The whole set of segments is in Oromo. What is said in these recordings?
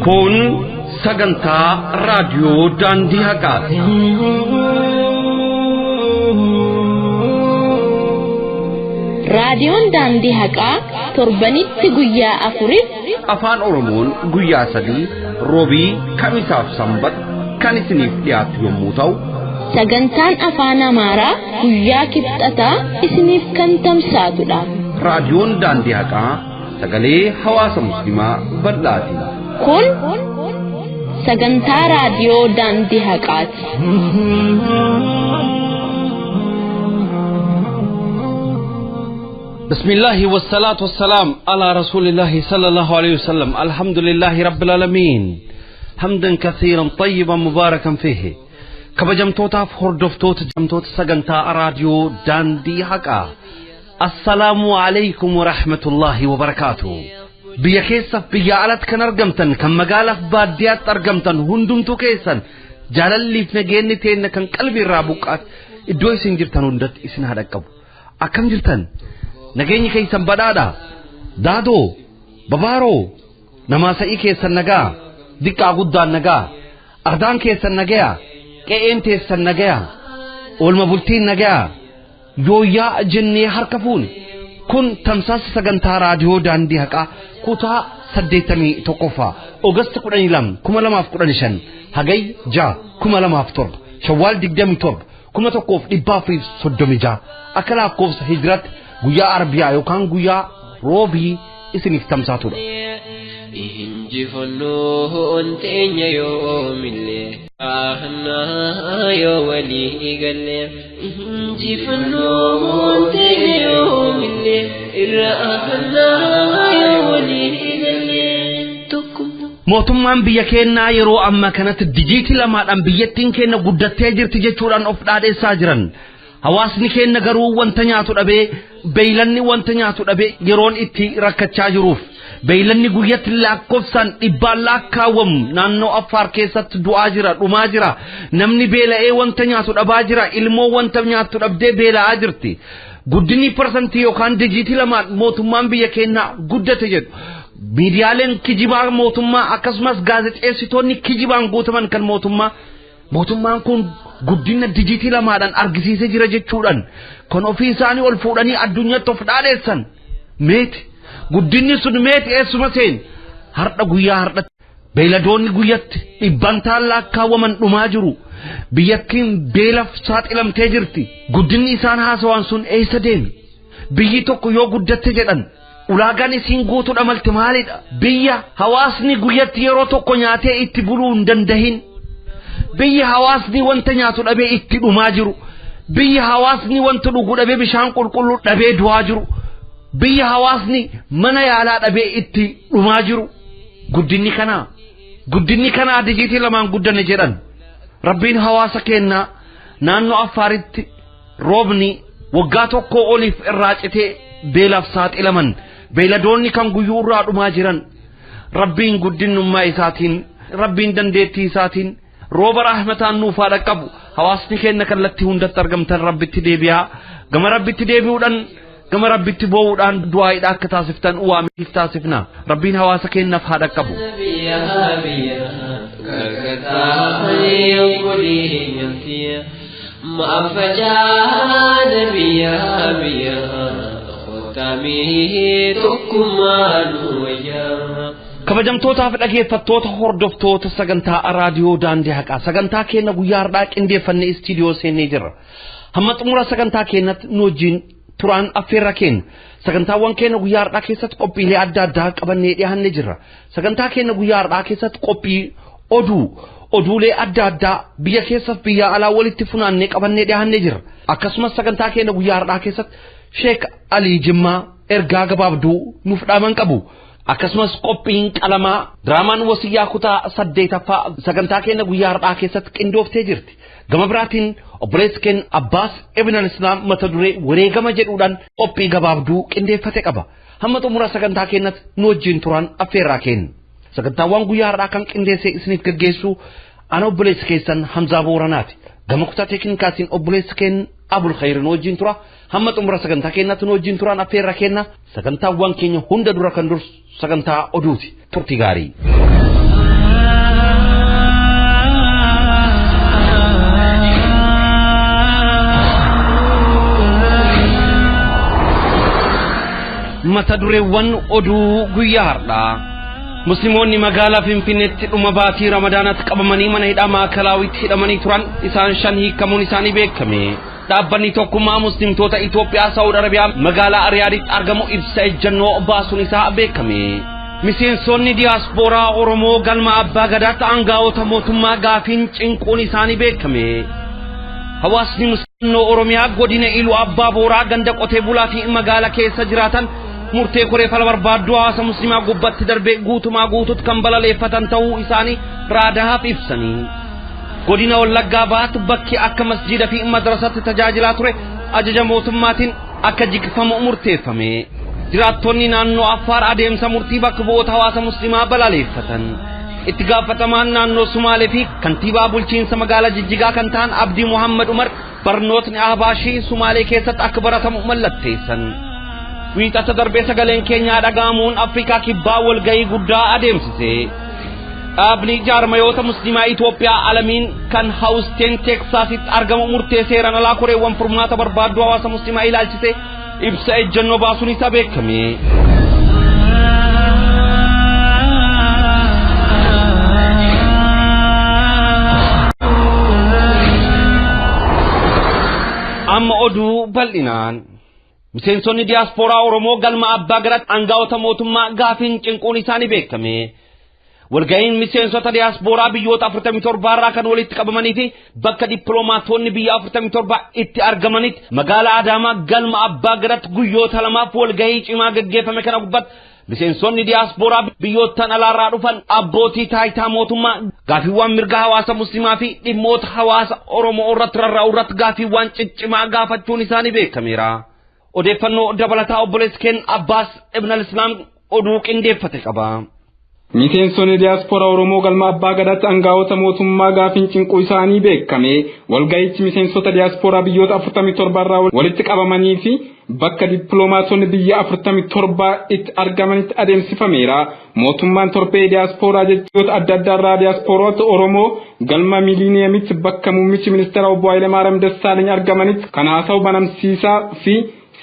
Kun sagantaa raadiyoo Daandii Haqaati. Raadiyoon Daandii Haqaa torbanitti guyyaa afuriif Afaan Oromoon guyyaa 3 roobii, kamisaaf sanbata kan isiniif dhiyaatu yommuu ta'u, sagantaan afaan Amaaraa guyyaa kibxataa isiniif kan tamsaatudha. Raadiyoon Daandii Haqaa sagalee hawaasa Musliimaa bal'aati. Kun sagantaa raadiyoo Daandii Haqaati. بسم الله والصلاة والسلام على رسول الله صلى الله عليه وسلم. الحمد لله رب العالمين حمدا كثيرا طيبا مباركا فيه. kabajamtootaaf hordoftoota jamtoota sagantaa raadiyoo Daandii Haqaa, assalaamu alaykum warahmatullaahi wabarakaatu. Biyya keessaaf biyya alatti kan argamtan, kan magaalaaf baadiyyaatti argamtan hundumtuu keessan jaalalliif nageenyi teenna kan qalbii irraa buqqaate iddoo isin jirtan hundatti isin haa dhaqqabu. Akkam jirtan? Nageenyi keessan badhaadha? Daadoo babaaroo namaa sa'ii keessan nagaa, diqqaa guddaan nagaa, ardaan keessan nagayaa, qe'een teessan nagayaa, oolma bultiin nagayaa, yooyyaa jennee harka fuune. Kun tamsaasa sagantaa raadiyoo Daandii Haqaa kutaa 81ffaa, Oogast 12 2015, Hagay 6 2007, Shawwaal 27 1436 akka lakkoofsa hijiraatti guyyaa Arbiyaa yookaan guyyaa roobii isiniif tamsaatudha. Injifannoo teenya yoomillee ahnaa yoo walii galee. Injifannoo teenya yoomillee irra ahnaa yoo walii galee. Mootummaan biyya keenyaa yeroo ammaa kanatti dijiitii lamaadhaan biyyattiin keenya guddattee jirti jechuudhaan of dhaadheessaa jiran. Hawaasni keenya garuu wanta nyaatu dhabee, beeylanni wanta nyaatu dhabee yeroon itti rakkachaa jiruuf, beeylanni guyyatti lakkoofsaan dhibbaan lakkaawwamu naannoo Affaar keessatti du'aa jira, dhumaa jira. Namni beela'ee wanta nyaatu dhabaa jira, ilmoo wanta nyaatu dhabdee beela'aa jirti. Guddinni parsantii yookaan dijiitii lamaan mootummaan biyya keenyaa guddate jedhu, miidiyaaleen kijibaa mootummaa akkasumas gaazexeessitoonni kijibaan guutaman kan mootummaa, mootummaan kun guddina dijiitii lamaadhaan argisiisee jira jechuudhaan kan ofii isaanii ol fuudhanii addunyaatti of dhaadheessan meeti? Guddinni sun meeti? Eessuma seen? Har'a guyyaa har'a beeyladoonni guyyatti dhibbantaan lakkaawwaman dhumaa jiru. Biyyattiin beelaaf saaxilamtee jirti. Guddinni isaan haasawaan sun eessa deemi? Biyyi tokko yoo guddatte jedhan ulaagaan isiin guutuudha malte maalidha? Biyya hawaasni guyyatti yeroo tokko nyaatee itti buluu hin dandahin, biyya hawaasni wanta nyaatu dhabee itti dhumaa jiru, biyya hawaasni wanta dhugu dhabee bishaan qulqulluu dhabee du'aa jiru, biyya hawaasni mana yaalaa dhabee itti dhumaa jiru, guddinni kanaa dijiitii lamaan guddanne jedhan. Rabbiin hawaasa keenyaa naannoo Affaaritti roobni waggaa tokko oliif irraa citee beelaaf saaxilaman, beeyladoonni kan guyyuu irraa dhumaa jiran, Rabbiin guddinnummaa isaatiin, Rabbiin dandeettii isaatiin rooba rahmataan nuuf haa dhaqqabu. Hawaasni keenya kallattii hundatti argamtan Rabbitti deebi'aa. Gama Rabbitti deebi'uudhaan, gama Rabbitti boo'uudhaan du'aa'idha akka taasiftan waamiif taasifna. Rabbiin hawaasa keenyaaf haa dhaqqabu. Biyya biyya kakkataa obboleeyyantiya maafacaana biyya biyya kottamee tokkummaa nu wayyaa. Kabajamtootaaf dhageeffattoota hordoftoota sagantaa raadiyoo Daandii Haqaa, sagantaa keenya guyyaa har'aa qindeeffannee istiidiyoo seennee jirra. Hamma xumura sagantaa keenyatti nu wajjin turaan affeerra keenya. Sagantaawwan keenya guyyaa har'aa keessatti qophiilee adda addaa qabannee dhiyaannee jirra. Sagantaa keenya guyyaa har'aa keessatti qophii oduu, oduulee adda addaa biyya keessaaf biyya alaa walitti funaannee qabannee dhiyaannee jirra. Akkasumas sagantaa keenya guyyaa har'aa keessatti Sheek Alii Jimmaa ergaa gabaabduu nuuf dhaaman qabu. Akkasumas qophiin qalamaa diraamaan wasiyyaa kutaa 8ffaa sagantaa keenya guyyaa har'aa keessatti qindooftee jirti. Gama biraatiin obboleessi keenya Abbaas Ibn al-Islaam mata duree wareegama jedhuudhaan qophii gabaabduu qindeeffate qaba. Hamma xumura sagantaa keenyatti nu wajjin turan affeerraa kenna. Sagantaawwan guyyaa har'aa kan qindeessee isiniif gaggeessu ana obboleessi keessan Hamzaa Booranaati. Gama kutaa teeknikaatiin obboleessi keenya Abul Khayrin wajjin tura. Hamma xumura sagantaa keenyaatti nu wajjin turaan affeerra kenna. Sagantaawwan keenya hunda dura kan dursu sagantaa oduuti. Turtii gaarii. Mata dureewwan oduu guyyaa har'aa. Musliimoonni magaalaa Finfinneetti dhuma baatii Ramadaanaatti qabamanii mana hidhaa maakalaawwitti hidhamanii turan isaan 5 hiikamuun isaanii beekame. Dhaabbanni tokkummaa muslimtoota Itoophiyaa Saawud Arabiyaa magaalaa Riyaaditti argamu ibsa ejjennoo baasuun isaa beekame. Miseensonni diyaaspooraa Oromoo galma Abbaa Gadaatti aangaa'ota mootummaa gaafiin cinquun isaanii beekame. Hawaasni musliimnoo Oromiyaa godina Iluu Abbaa Booraa ganda qotee bulaa fi magaalaa keessa jiraatan murtee koree fala barbaadduu hawaasa musliimaa gubbatti darbee guutumaa guututti kan balaleeffatan ta'uu isaanii raadahaaf ibsanii. Godina Wallaggaa Bahaatti bakki akka masjiida fi madrasatti tajaajilaa ture ajaja mootummaatiin akka jigfamu murteeffame. Jiraattonni naannoo Affaar adeemsa murtii bakka bu'oota hawaasa musliimaa balaleeffatan. Itti gaafatamaan naannoo Sumaalee fi kantiibaa bulchiinsa magaalaa Jijjigaa kan ta'an Abdii Muhammad Umar barnootni Ahbaashii Sumaalee keessatti akka baratamu mallatteessan. Wiixata darbee sagaleen keenyaa dhaga'amuun Afrikaa kibbaa walgahii guddaa adeemsise. Dhaabni jaarmayoota musliimaa Itoophiyaa alamiin kan Haawusteen Teeksaasitti argamu murtee seeraan alaa koreewwan furmaata barbaadduu hawaasa musliimaa ilaalchise ibsa ejjennoo baasuun isaa beekame. Amma oduu bal'inaan. Miseensonni diyaaspooraa Oromoo galma Abbaa Gadaatti aangaa'ota mootummaa gaafiin cinquun isaanii beekame. Walga'iin miseensota diyaaspooraa biyyoota 47 irraa kan walitti qabamanii fi bakka dippiloomaatonni biyya 47 itti argamanitti magaalaa Adaamaa galma Abbaa Gadaatti guyyoota lamaaf walgahii cimaa gaggeeffame kana gubbaatti miseensonni diyaaspooraa biyyoottan alaarraa dhufan abbootii taayitaa mootummaa gaafiiwwan mirga hawaasa musliimaa fi dhimmoota hawaasa Oromoo irratti rarra'u irratti gaafiiwwan ciccimaa gaafachuun isaanii beekameera. Odeeffannoo dabalataa obboleessi keenya Abbaas Ibn al-Islaam oduu qindeeffate qaba. Miseensonni diyaaspooraa Oromoo galma Abbaa Gadaatti aangaa'ota mootummaa gaafiin cinquu isaanii beekame. Walga'ichi miseensota diyaaspooraa biyyoota 47 irraa walitti qabamanii fi bakka dippiloomaatonni biyya 47 itti argamanitti adeemsifameera. Mootummaan torbee diyaaspooraa jechoota adda addaa irraa diyaasporoota Oromoo galma miiliiniyamitti bakka muummichi ministeera obbo Hayilemaariyaam Dassaaleny argamanitti kan haasa'u banamsiisaa fi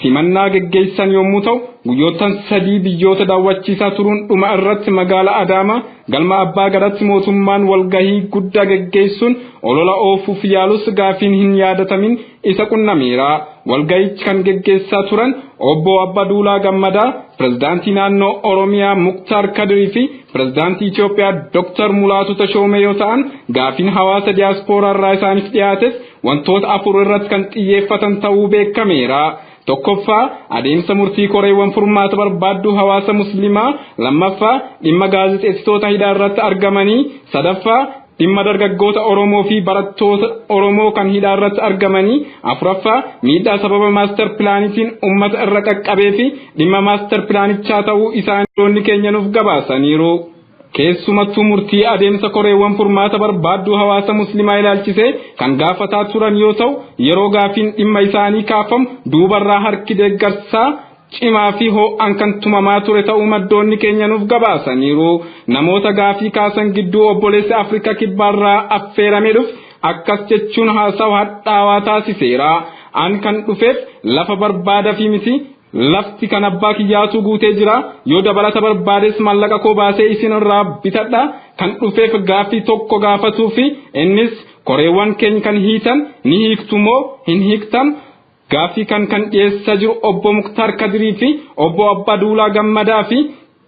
simannaa geggeessan yommuu ta'u guyyoottan 3 biyyoota daawwachiisaa turuun dhuma irratti magaalaa Adaamaa galma Abbaa Gadaatti mootummaan walgahii guddaa geggeessuun olola oofuuf yaalus gaafiin hin yaadatamin isa qunnameera. Walgahichi kan geggeessaa turan obbo Abbaa Duulaa Gammadaa, pirezidaantii naannoo Oromiyaa Muktaar Kadirii fi pirezidaantii Itoophiyaa Dr. Mulaatu Tashoomee yoo ta'an gaafiin hawaasa diyaaspooraa irraa isaaniif dhiyaates wantoota 4 irratti kan xiyyeeffatan ta'uu beekameera. Tokkoffaa adeemsa murtii koreewwan furmaata barbaadduu hawaasa musliimaa, lammaffaa dhimma gaazexeessitoota hidhaa irratti argamanii, sadaffaa dhimma dargaggoota Oromoo fi barattoota Oromoo kan hidhaa irratti argamanii, afuraffaa miidhaa sababa maaster pilaanitiin uummata irra qaqqabee fi dhimma maaster pilaanichaa ta'uu isaanii keenya nuuf gabaasaniiru. Keessumattuu murtii adeemsa koreewwan furmaata barbaadduu hawaasa musliimaa ilaalchisee kan gaafataa turan yoo ta'u yeroo gaafiin dhimma isaanii kaafamu duubarraa harki deeggarsaa cimaa fi ho'aan kan tumamaa ture ta'uu maddoonni keenya nuuf gabaasaniiru. Namoota gaafii kaasan gidduu obboleessi Afrikaa kibbaarraa affeeramee dhufe akkas jechuun haasawa hadhaawaa taasiseera. An kan dhufeef lafa barbaada fi miti. Lafti kan abbaa kiyyaatu guutee jira. Yoo dabalata barbaades maallaqa koo baasee isin irraa bitadha. Kan dhufeef gaaffii tokko gaafatuu fi innis koreewwan keenya kan hiitan ni hiiktu moo hin hiiktan? Gaaffii kan dhiyeessaa jiru obbo Muktaar Kadirii fi obbo Abbaa Duulaa Gammadaa fi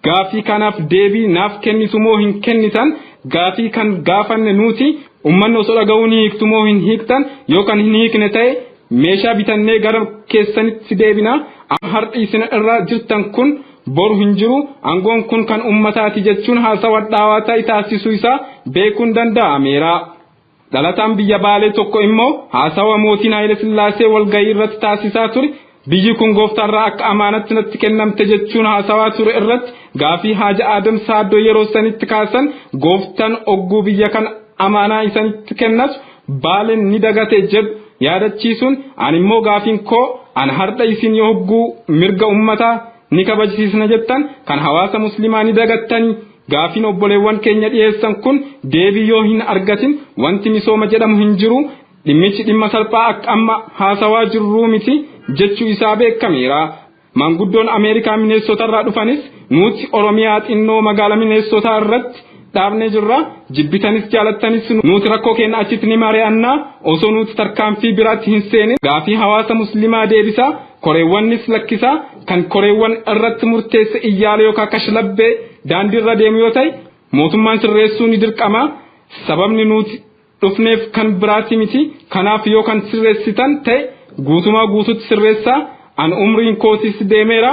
gaaffii kanaaf deebii naaf kennitu moo hin kennitan? Gaaffii kan gaafanne nuti uummanni osoo dhaga'uu ni hiiktu moo hin hiiktan? Yoo kan hin hiikne ta'e meeshaa bitannee gara keessanitti deebina. Har'i isin irra jirtan kun boru hin jiru. Aangoon kun kan uummataati jechuun haasawa hadhaawaa ta'e taasisuu isaa beekuun danda'ameera. Dhalataan biyya Baalee tokko immoo haasawa mootiin Haayile Sillaasee walgahii irratti taasisaa ture. Biyyi kun gooftaarraa akka amaanatti natti kennamte jechuun haasawaa ture irratti gaafii Haaja Adam Saaddoo yeroo sanitti kaasan gooftaan ogguu biyya kana amaanaa isanitti kennatu Baaleen ni dagate jedhu yaadachiisuun ani immoo gaafiin koo An har'a isin yoo hogguu mirga ummataa ni kabajsiisna jettan kan hawaasa muslimaa ni dagattanii gaafiin obboleewwan keenya dhiyeessan kun deebii yoo hin argatin wanti misooma jedhamu hin jiru dhimmichi dhimma salphaa akka amma haasawaa jirruu miti jechuu isaa beekameera. Maanguddoon Ameerikaa Mineessotarraa dhufanis nuti Oromiyaa xinnoo magaalaa Mineessotaa irratti dhaabnee jirra. Jibbitanis jaalattanis nuti rakkoo keenya achitti ni mari'annaa osoo nuti tarkaanfii biraatti hin seenin gaafii hawaasa muslimaa deebisaa koreewwannis lakkisaa kan koreewwan irratti murteesse iyyaala yookaan kashlabbee daandiirra deemu yoo ta'e mootummaan sirreessuu ni dirqama. Sababni nuti dhufneef kan biraati miti. Kanaaf yoo kan sirreessitan ta'e guutumaa guututti sirreessaa. An umriin kootis deemeera.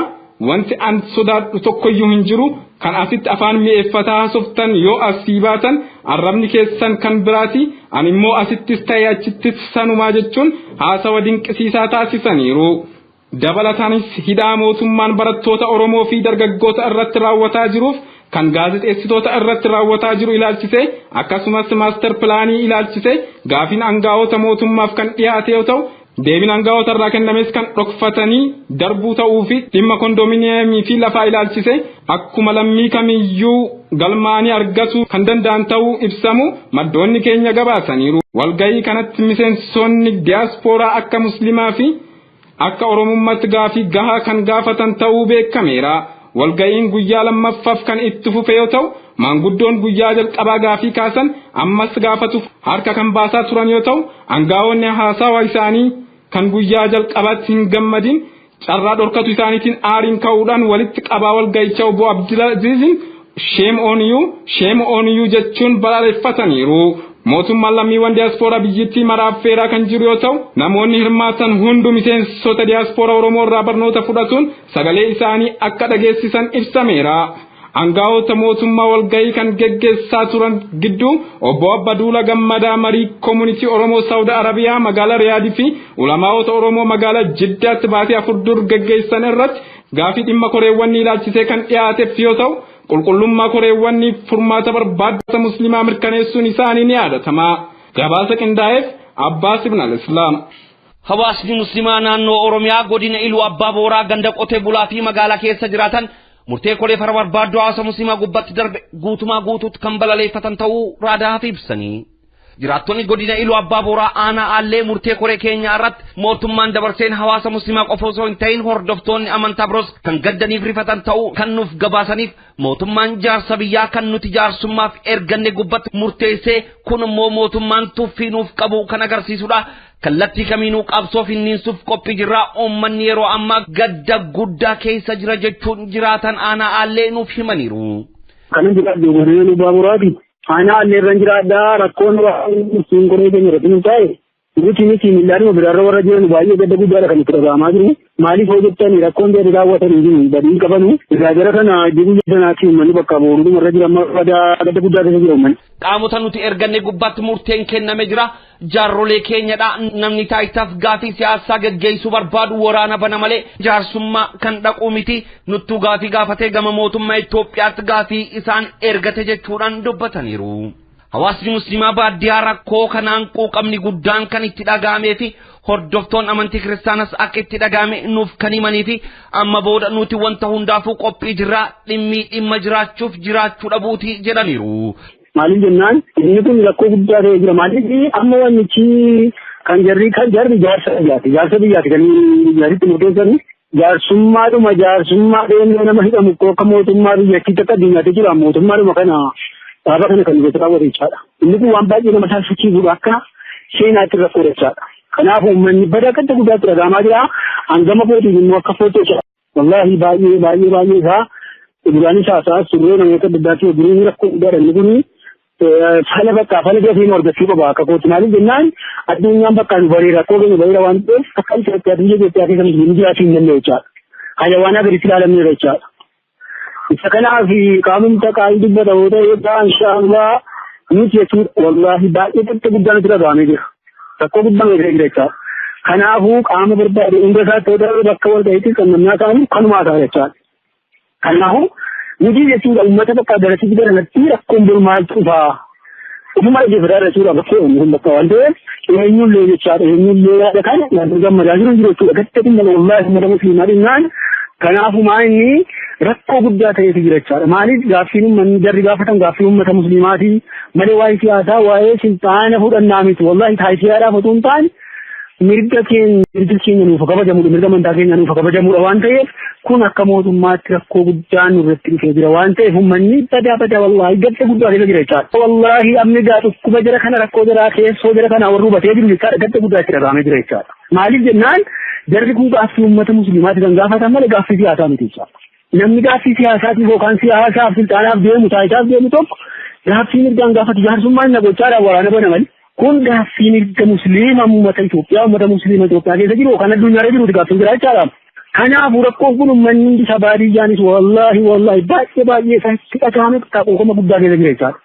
Wanti an sodaadhu tokkoyyuu hin jiru. Kan asitti afaan mi'eeffataa haasoftan yoo asii baatan arrabni keessan kan biraati. An immoo asittis ta'e achittis sanumaa jechuun haasawa dinqisiisaa taasisaniiru. Dabalataanis hidhaa mootummaan barattoota Oromoo fi dargaggoota irratti raawwataa jiruuf kan gaazexeessitoota irratti raawwataa jiru ilaalchise akkasumas maaster pilaanii ilaalchise gaafiin aangaa'ota mootummaaf kan dhiyaate yoo ta'u deebiin aangaa'ota irraa kennames kan dhokfatanii darbuu ta'uu fi dhimma kondominiyeemii fi lafaa ilaalchise akkuma lammii kamiyyuu galmaanii argatu kan danda'an ta'uu ibsamu maddoonni keenya gabaasaniiru. Walga'ii kanatti miseensonni diyaaspooraa akka muslimaa fi akka oromummaatti gaafii gahaa kan gaafatan ta'uu beekameera. Walga'iin guyyaa lammaffaaf kan itti fufe yoo ta'u, maanguddoon guyyaa jalqabaa gaafii kaasan ammas gaafatuuf harka kan baasaa turan yoo ta'u, aangaa'onni haasawa isaanii kan guyyaa jalqabaatti hin gammadin carraa dhorkatu isaaniitiin aariin ka'uudhaan walitti qabaa walga'icha obbo Abdulaziizin shame on you, shame on you jechuun balaaleffataniiru. Mootummaan lammiiwwan diyaaspooraa biyyattii maraaf feeraa kan jiru yoo ta'u, namoonni hirmaatan hundu miseensota diyaaspooraa Oromoo irraa barnoota fudhatuun sagalee isaanii akka dhageessisan ibsameera. Aangaa'ota mootummaa walgahii kan geggeessaa turan gidduu obbo Abbaduula Gammadaa marii koomunitii Oromoo Saawud Arabiyaa magaalaa Riyaadii fi ulamaa'ota Oromoo magaalaa Jiddaatti baatee afur dur geggeessan irratti gaafii dhimma koreewwan ilaalchisee kan dhiyaateef yoo ta'u, qulqullummaa koreewwan furmaata barbaadata muslimaa mirkaneessuun isaanii ni yaadatama. Gabaasa qindaa'eef Abbaas Ibn al-Islaam. Hawaasni muslimaa naannoo Oromiyaa godina Iluu Abbaa Booraa ganda qotee bulaa fi magaalaa keessa jiraatan murtee koree fara barbaaddoo hawaasa muslimaa gubbatti darbe guutumaa guutuutti kan balaleeffatan ta'uu raadaaf ibsanii. Jiraattonni godina Iluu Abbaa Booraa aanaa Aallee murtee koree keenyaa irratti mootummaan dabarseen hawaasa muslimaa qofa osoo hin ta'in hordoftoonni amantaa biroos kan gaddaniif rifatan ta'uu kan nuuf gabaasaniif mootummaan jaarsa biyyaa kan nuti jaarsummaaf erganne gubbatti murteessee kun immoo mootummaan tuffii nuuf qabu kan agarsiisudha. Kallattii kamiinuu qabsoo finniinsuuf qophii jirraa uummanni yeroo ammaa gadda guddaa keessa jira jechuun jiraatan aanaa Aallee nuuf himaniiru. Kanan jiraadhu godina Iluu Abbaa Booraati. Aanaa Aallee irra jiraadhaa rakkoon siin koree keenya irratti nu taa'e nuti miti miillaadhuma biraarra warra jiran baay'ee gadda guddaadha kan itti dhaga'amaa jiru. Maaliif hoo jettani rakkoon jedhu raawwatanii jiru badii qabanu. Egaa jara kana jiru sanaatti uummanni bakka booruduma irra jira amma gadda guddaa keessa jira uummanni. Qaamota nuti erganne gubbaatti murteen kenname jira. Jaarrolee keenyadha. Namni taayitaaf gaafii siyaasaa geggeessuu barbaadu waraana bana malee jaarsummaa kan dhaqu miti. Nuttuu gaafii gaafatee gama mootummaa Itoophiyaatti gaafii isaan ergate jechuudhaan dubbataniiru. Hawaasni musliimaa baadiyyaa rakkoo kanaan quuqamni guddaan kan itti dhaga'amee fi hordoftoon amantii kiristaanas akka itti dhaga'ame nuuf kan himanii fi amma booda nuti wanta hundaafuu qophii jirraa dhimmi dhimma jiraachuuf jiraachuu dhabuuti jedhaniiru. Maaliif jennaan inni kun rakkoo guddaa ta'ee jira. Maaliif amma wannichi kan jarri jaarsa biyyaati. Jaarsa biyyaati kan jaarsitti murteessani. Jaarsummaadhuma jaarsummaa deemnee nama hidhamu akka mootummaa biyyattiitti akka addunyaatti jira. Mootummaadhuma kana dhaaba kana kan nuti raawwatu jechaadha. Inni kun waan baay'ee nama saaffachiisudha akka seenaatti rakkoo jechaadha. Kanaaf uummanni badaa gadda guddaatti dhaga'amaa jira. Hangama kootiin immoo akka footoo jechaadha. Wallaahi baay'ee baay'ee baay'ee isaa duraanis haasaa surree namoota adda addaatti wajjin rakkoo guddaadha inni kun fala bakka fala dafee argachuu qaba akka kooti. Maaliif jennaan addunyaan bakka nu bareera rakkoo keenya bareera waan ta'eef akka Itoophiyaa biyya Itoophiyaa keessa musliimni jiraachuu hin danda'u jechaadha. Hayawaanaa gaditti ilaalamneera jechaadha. Isa kanaaf qaamumta qaayii dubbata yoo ta'e egaa inshaallah nuti jechuudha wallaahi baay'ee gadda guddaa nutti dhaga'amee jira. Rakkoo guddaa nu jira jechaadha. Kanaafuu qaama barbaade hunda isaa ta'uu darbe bakka wal ga'iitti kan namnaa ta'an kanumaa ta'a jechaadha. Kanaafuu nuti jechuudha uummata bakka garasitti garanatti rakkoon bor maaltu dhufaa? Ofuma dhaggeeffataa jechuudha bakkee uummanni kun bakka waan ta'eef eenyullee jechaadha eenyullee yaada kana namni gammadaa jiru jiru jechuudha. Gattee dhimma wallaahi uummata musliimaa dhinnaan kanaafumaa inni rakkoo guddaa ta'etu jira jechaadha. Maaliif gaaffiin uummanni jarri gaafatan gaaffii uummata musliimaati malee waa'ee siyaasaa waa'ee silxaana fudhannaa miti. Wallaahi taayisiyaadhaaf otoo hin taane mirga keenya mirga keenya nuuf kabajamudha mirga amantaa keenya nuuf kabajamudha waan ta'eef kun akka mootummaatti rakkoo guddaan nurratti dhufee jira waan ta'eef uummanni badaa badaa wallaahi gadda guddaa keessa jira jechaadha. Wallaahi amni gaa dhukkuba jara kana rakkoo jaraa keessoo jara kana warri hubatee jiru jechaadha gadda guddaa itti dhaga'amee jira jechaadha. Maaliif jennaan jarri kun gaaffii uummata musliimaati kan gaafatan malee gaaffii siyaasaa miti jechaadha. Namni gaaffii siyaasaatiif yookaan siyaasaaf silxaanaaf deemu taayitaaf deemu tokko gaaffii mirgaan gaafatu jaarsummaan na gochaadhaan waraana bana malee. Kun gaaffii mirga musliima uummata Itoophiyaa uummata musliima Itoophiyaa keessa jiru yookaan addunyaarra jiruuti gaaffiin jira jechaadha. Kanaafuu rakkoon kun uummanni hundi isa baadiyyaanis wallaahi wallaahi baay'ee baay'ee isaatti dhaga'ame quuqama guddaa keessa jira jechaadha.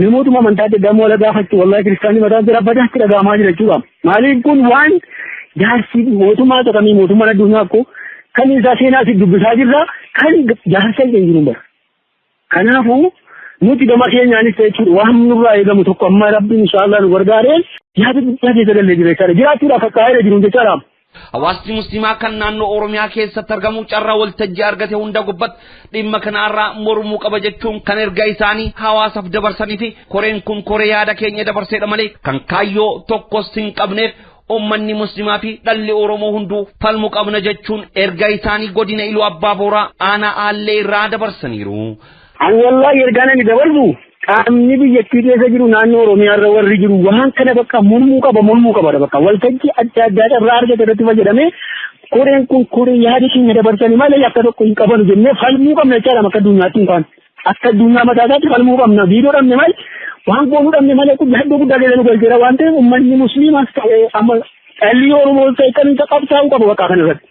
Namootuma amantaa adda addaa wala gaafachuu wallaahi kiristaanni mataan jira badaatti dhaga'amaa jira jechuudha. Maaliif kun waan jaarsi mootummaa tokkamii mootummaan addunyaa akkoo kan isaa seenaa si dubbisaa jirra kan jaarsa hin jiru bara. Kanaafuu nuti gama keenyaanis jechuudha waan nurraa eegamu tokko amma rabbiin inshaallah nu gargaaree yaada guddaa keessa galee jira jechaadha. Jiraachuudhaaf akka haala jiru jechaadha. Hawaasni musliimaa kan naannoo Oromiyaa keessatti argamu carraa waltajjii argate hunda gubbatti dhimma kanarraa mormuu qaba jechuun kan erga isaanii hawaasaaf dabarsanii fi koreen kun koree yaada keenya dabarseedha malee kan kaayyoo tokkos hin qabneef uummanni musliimaa fi dhalli Oromoo hunduu falmuu qabna jechuun erga isaanii godina Iluu Abbaa Booraa aanaa Aallee irraa dabarsaniiru. Ani wallaahi ergaan ani dabarsu qaamni biyyattii keessa jiru naannoo Oromiyaa irra warri jiru waan kana bakka mormuu qaba mormuu qaba bakka waltajjii adda addaa irraa argate irratti fayyadamee koreen kun koree yaada keenya dabarsanii malee akka tokko hin qabanu jennee falmuu qabna jechaadha akka addunyaatti hin kaanu. Akka addunyaa mataa isaatti falmuu qabna viidiyoo dhabne malee waan goonuu dhabne malee kun yaaddoo guddaa keessa nu galcheera waan ta'eef uummanni musliimaas ta'ee amma dhalli Oromoo ta'e kan isa qabsaa'uu qaba bakka kana irratti.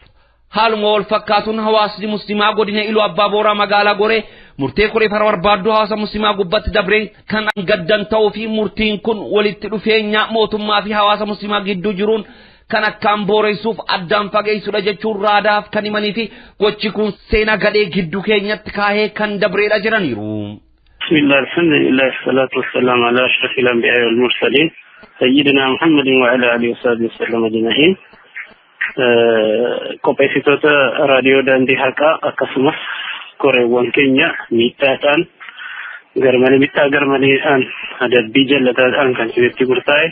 Haaluma wal fakkaatuun hawaasni musliimaa godina Iluu Abbaa Booraa magaalaa Goree murtee koree fara barbaadduu hawaasa musliimaa gubbatti dabreen kan gaddan ta'uu fi murtiin kun walitti dhufeenya mootummaa fi hawaasa musliimaa gidduu jiruun kan akkaan booreessuuf addaan fageessudha jechuun raadaaf kan himanii fi gochi kun seenaa gadhee gidduu keenyatti kaahee kan dabreedha jedhaniiru. بسم الله الحمد لله الصلاة والسلام على أشرف الأنبياء والمرسلين سيدنا محمد وعلى آله وصحبه وسلم أجمعين. Qopheessitoota raadiyoo daandii haqaa akkasumas koreewwan keenya miidhaa ta'an garmalee miidhaa garmaleedhaan adabbii jallataadhaan kan isinitti murtaa'e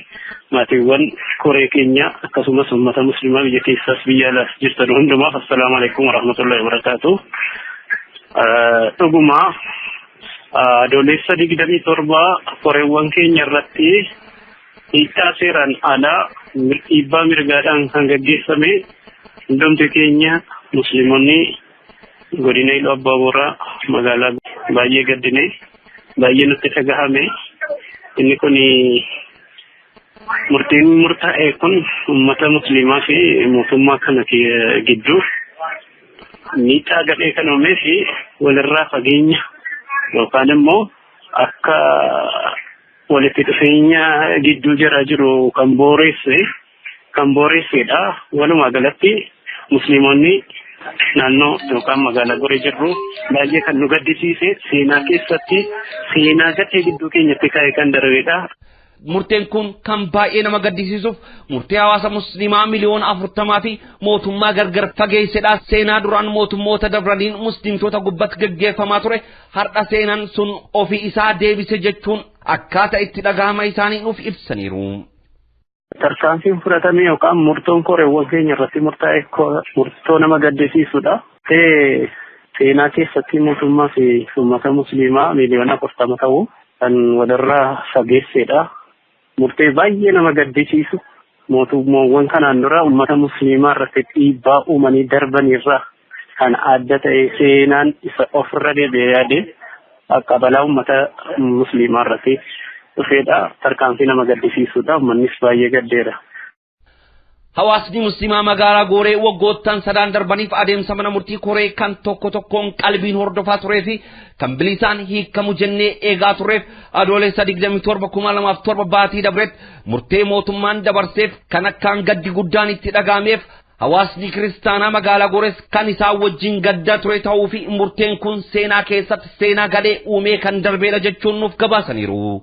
maatiiwwan koree keenya akkasumas uummata musliimaa biyya keessaas biyya alaas jirtan hundumaaf assalaamu alaikum warahmatullahi wabarakaatu. Dhuguma adoolessa 27 koreewwan keenya irratti hiikaa seeraan alaa dhiibbaa mirgaadhaan kan gaggeeffame hundumti keenya musliimonni godina Iluu Abbaa Booraa magaalaa baay'ee gaddine baay'ee nutti dhagahame. Inni kun murtiin murtaa'e kun uummata musliimaa fi mootummaa kana gidduu miidhaa gadhee kan uumee fi walirraa fageenya yookaan immoo akka walitti dhufeenya gidduu jara jiru kan booressedha. Walumaa galatti musliimonni naannoo yookaan magaalaa Goree jirru baay'ee kan nu gaddisiise seenaa keessatti seenaa gadhee gidduu keenyatti kaa'e kan darbedha. Murteen kun kan baay'ee nama gaddisiisuuf murtee hawaasa musliimaa 40 miliyoona fi mootummaa gargar fageessedha. Seenaa duraan mootummoota dabraniin musliimtota gubbatti gaggeeffamaa ture har'a seenaan sun ofii isaa deebise jechuun akkaataa itti dhagahama isaanii nuuf ibsaniiru. Tarkaanfiin fudhatame yookaan murtoon koreewwan keenya irratti murtaa'e murtoo nama gaddisiisudha. Seenaa keessatti mootummaa fi uummata musliimaa 40 miliyoona ta'u kan walirraa fageessedha. Murtee baay'ee nama gaddisiisu mootummoowwan kanaan dura uummata musliimaa irratti dhiibbaa uumanii darbanirraa kan adda ta'e seenaan isa ofirra deebi'ee yaade akka balaa uummata musliimaa irratti dhufeedha. Tarkaanfii nama gaddisiisudha. Uummannis baay'ee gaddeera. Hawaasni musliimaa magaalaa Gooree waggoottan sadaan darbaniif adeemsa mana murtii koree kan tokko tokkoon qalbiin hordofaa turee fi kan bilisaan hiikamu jennee eegaa turreef adoolessa 27 2007 baatii dabretti murtee mootummaan dabarseef kan akkaan gaddi guddaan itti dhagaameef hawaasni kiristaanaa magaalaa Goores kan isaan wajjin gaddaa ture ta'uu fi murteen kun seenaa keessatti seenaa gadhee uumee kan darbeedha jechuun nuuf gabaasaniiru.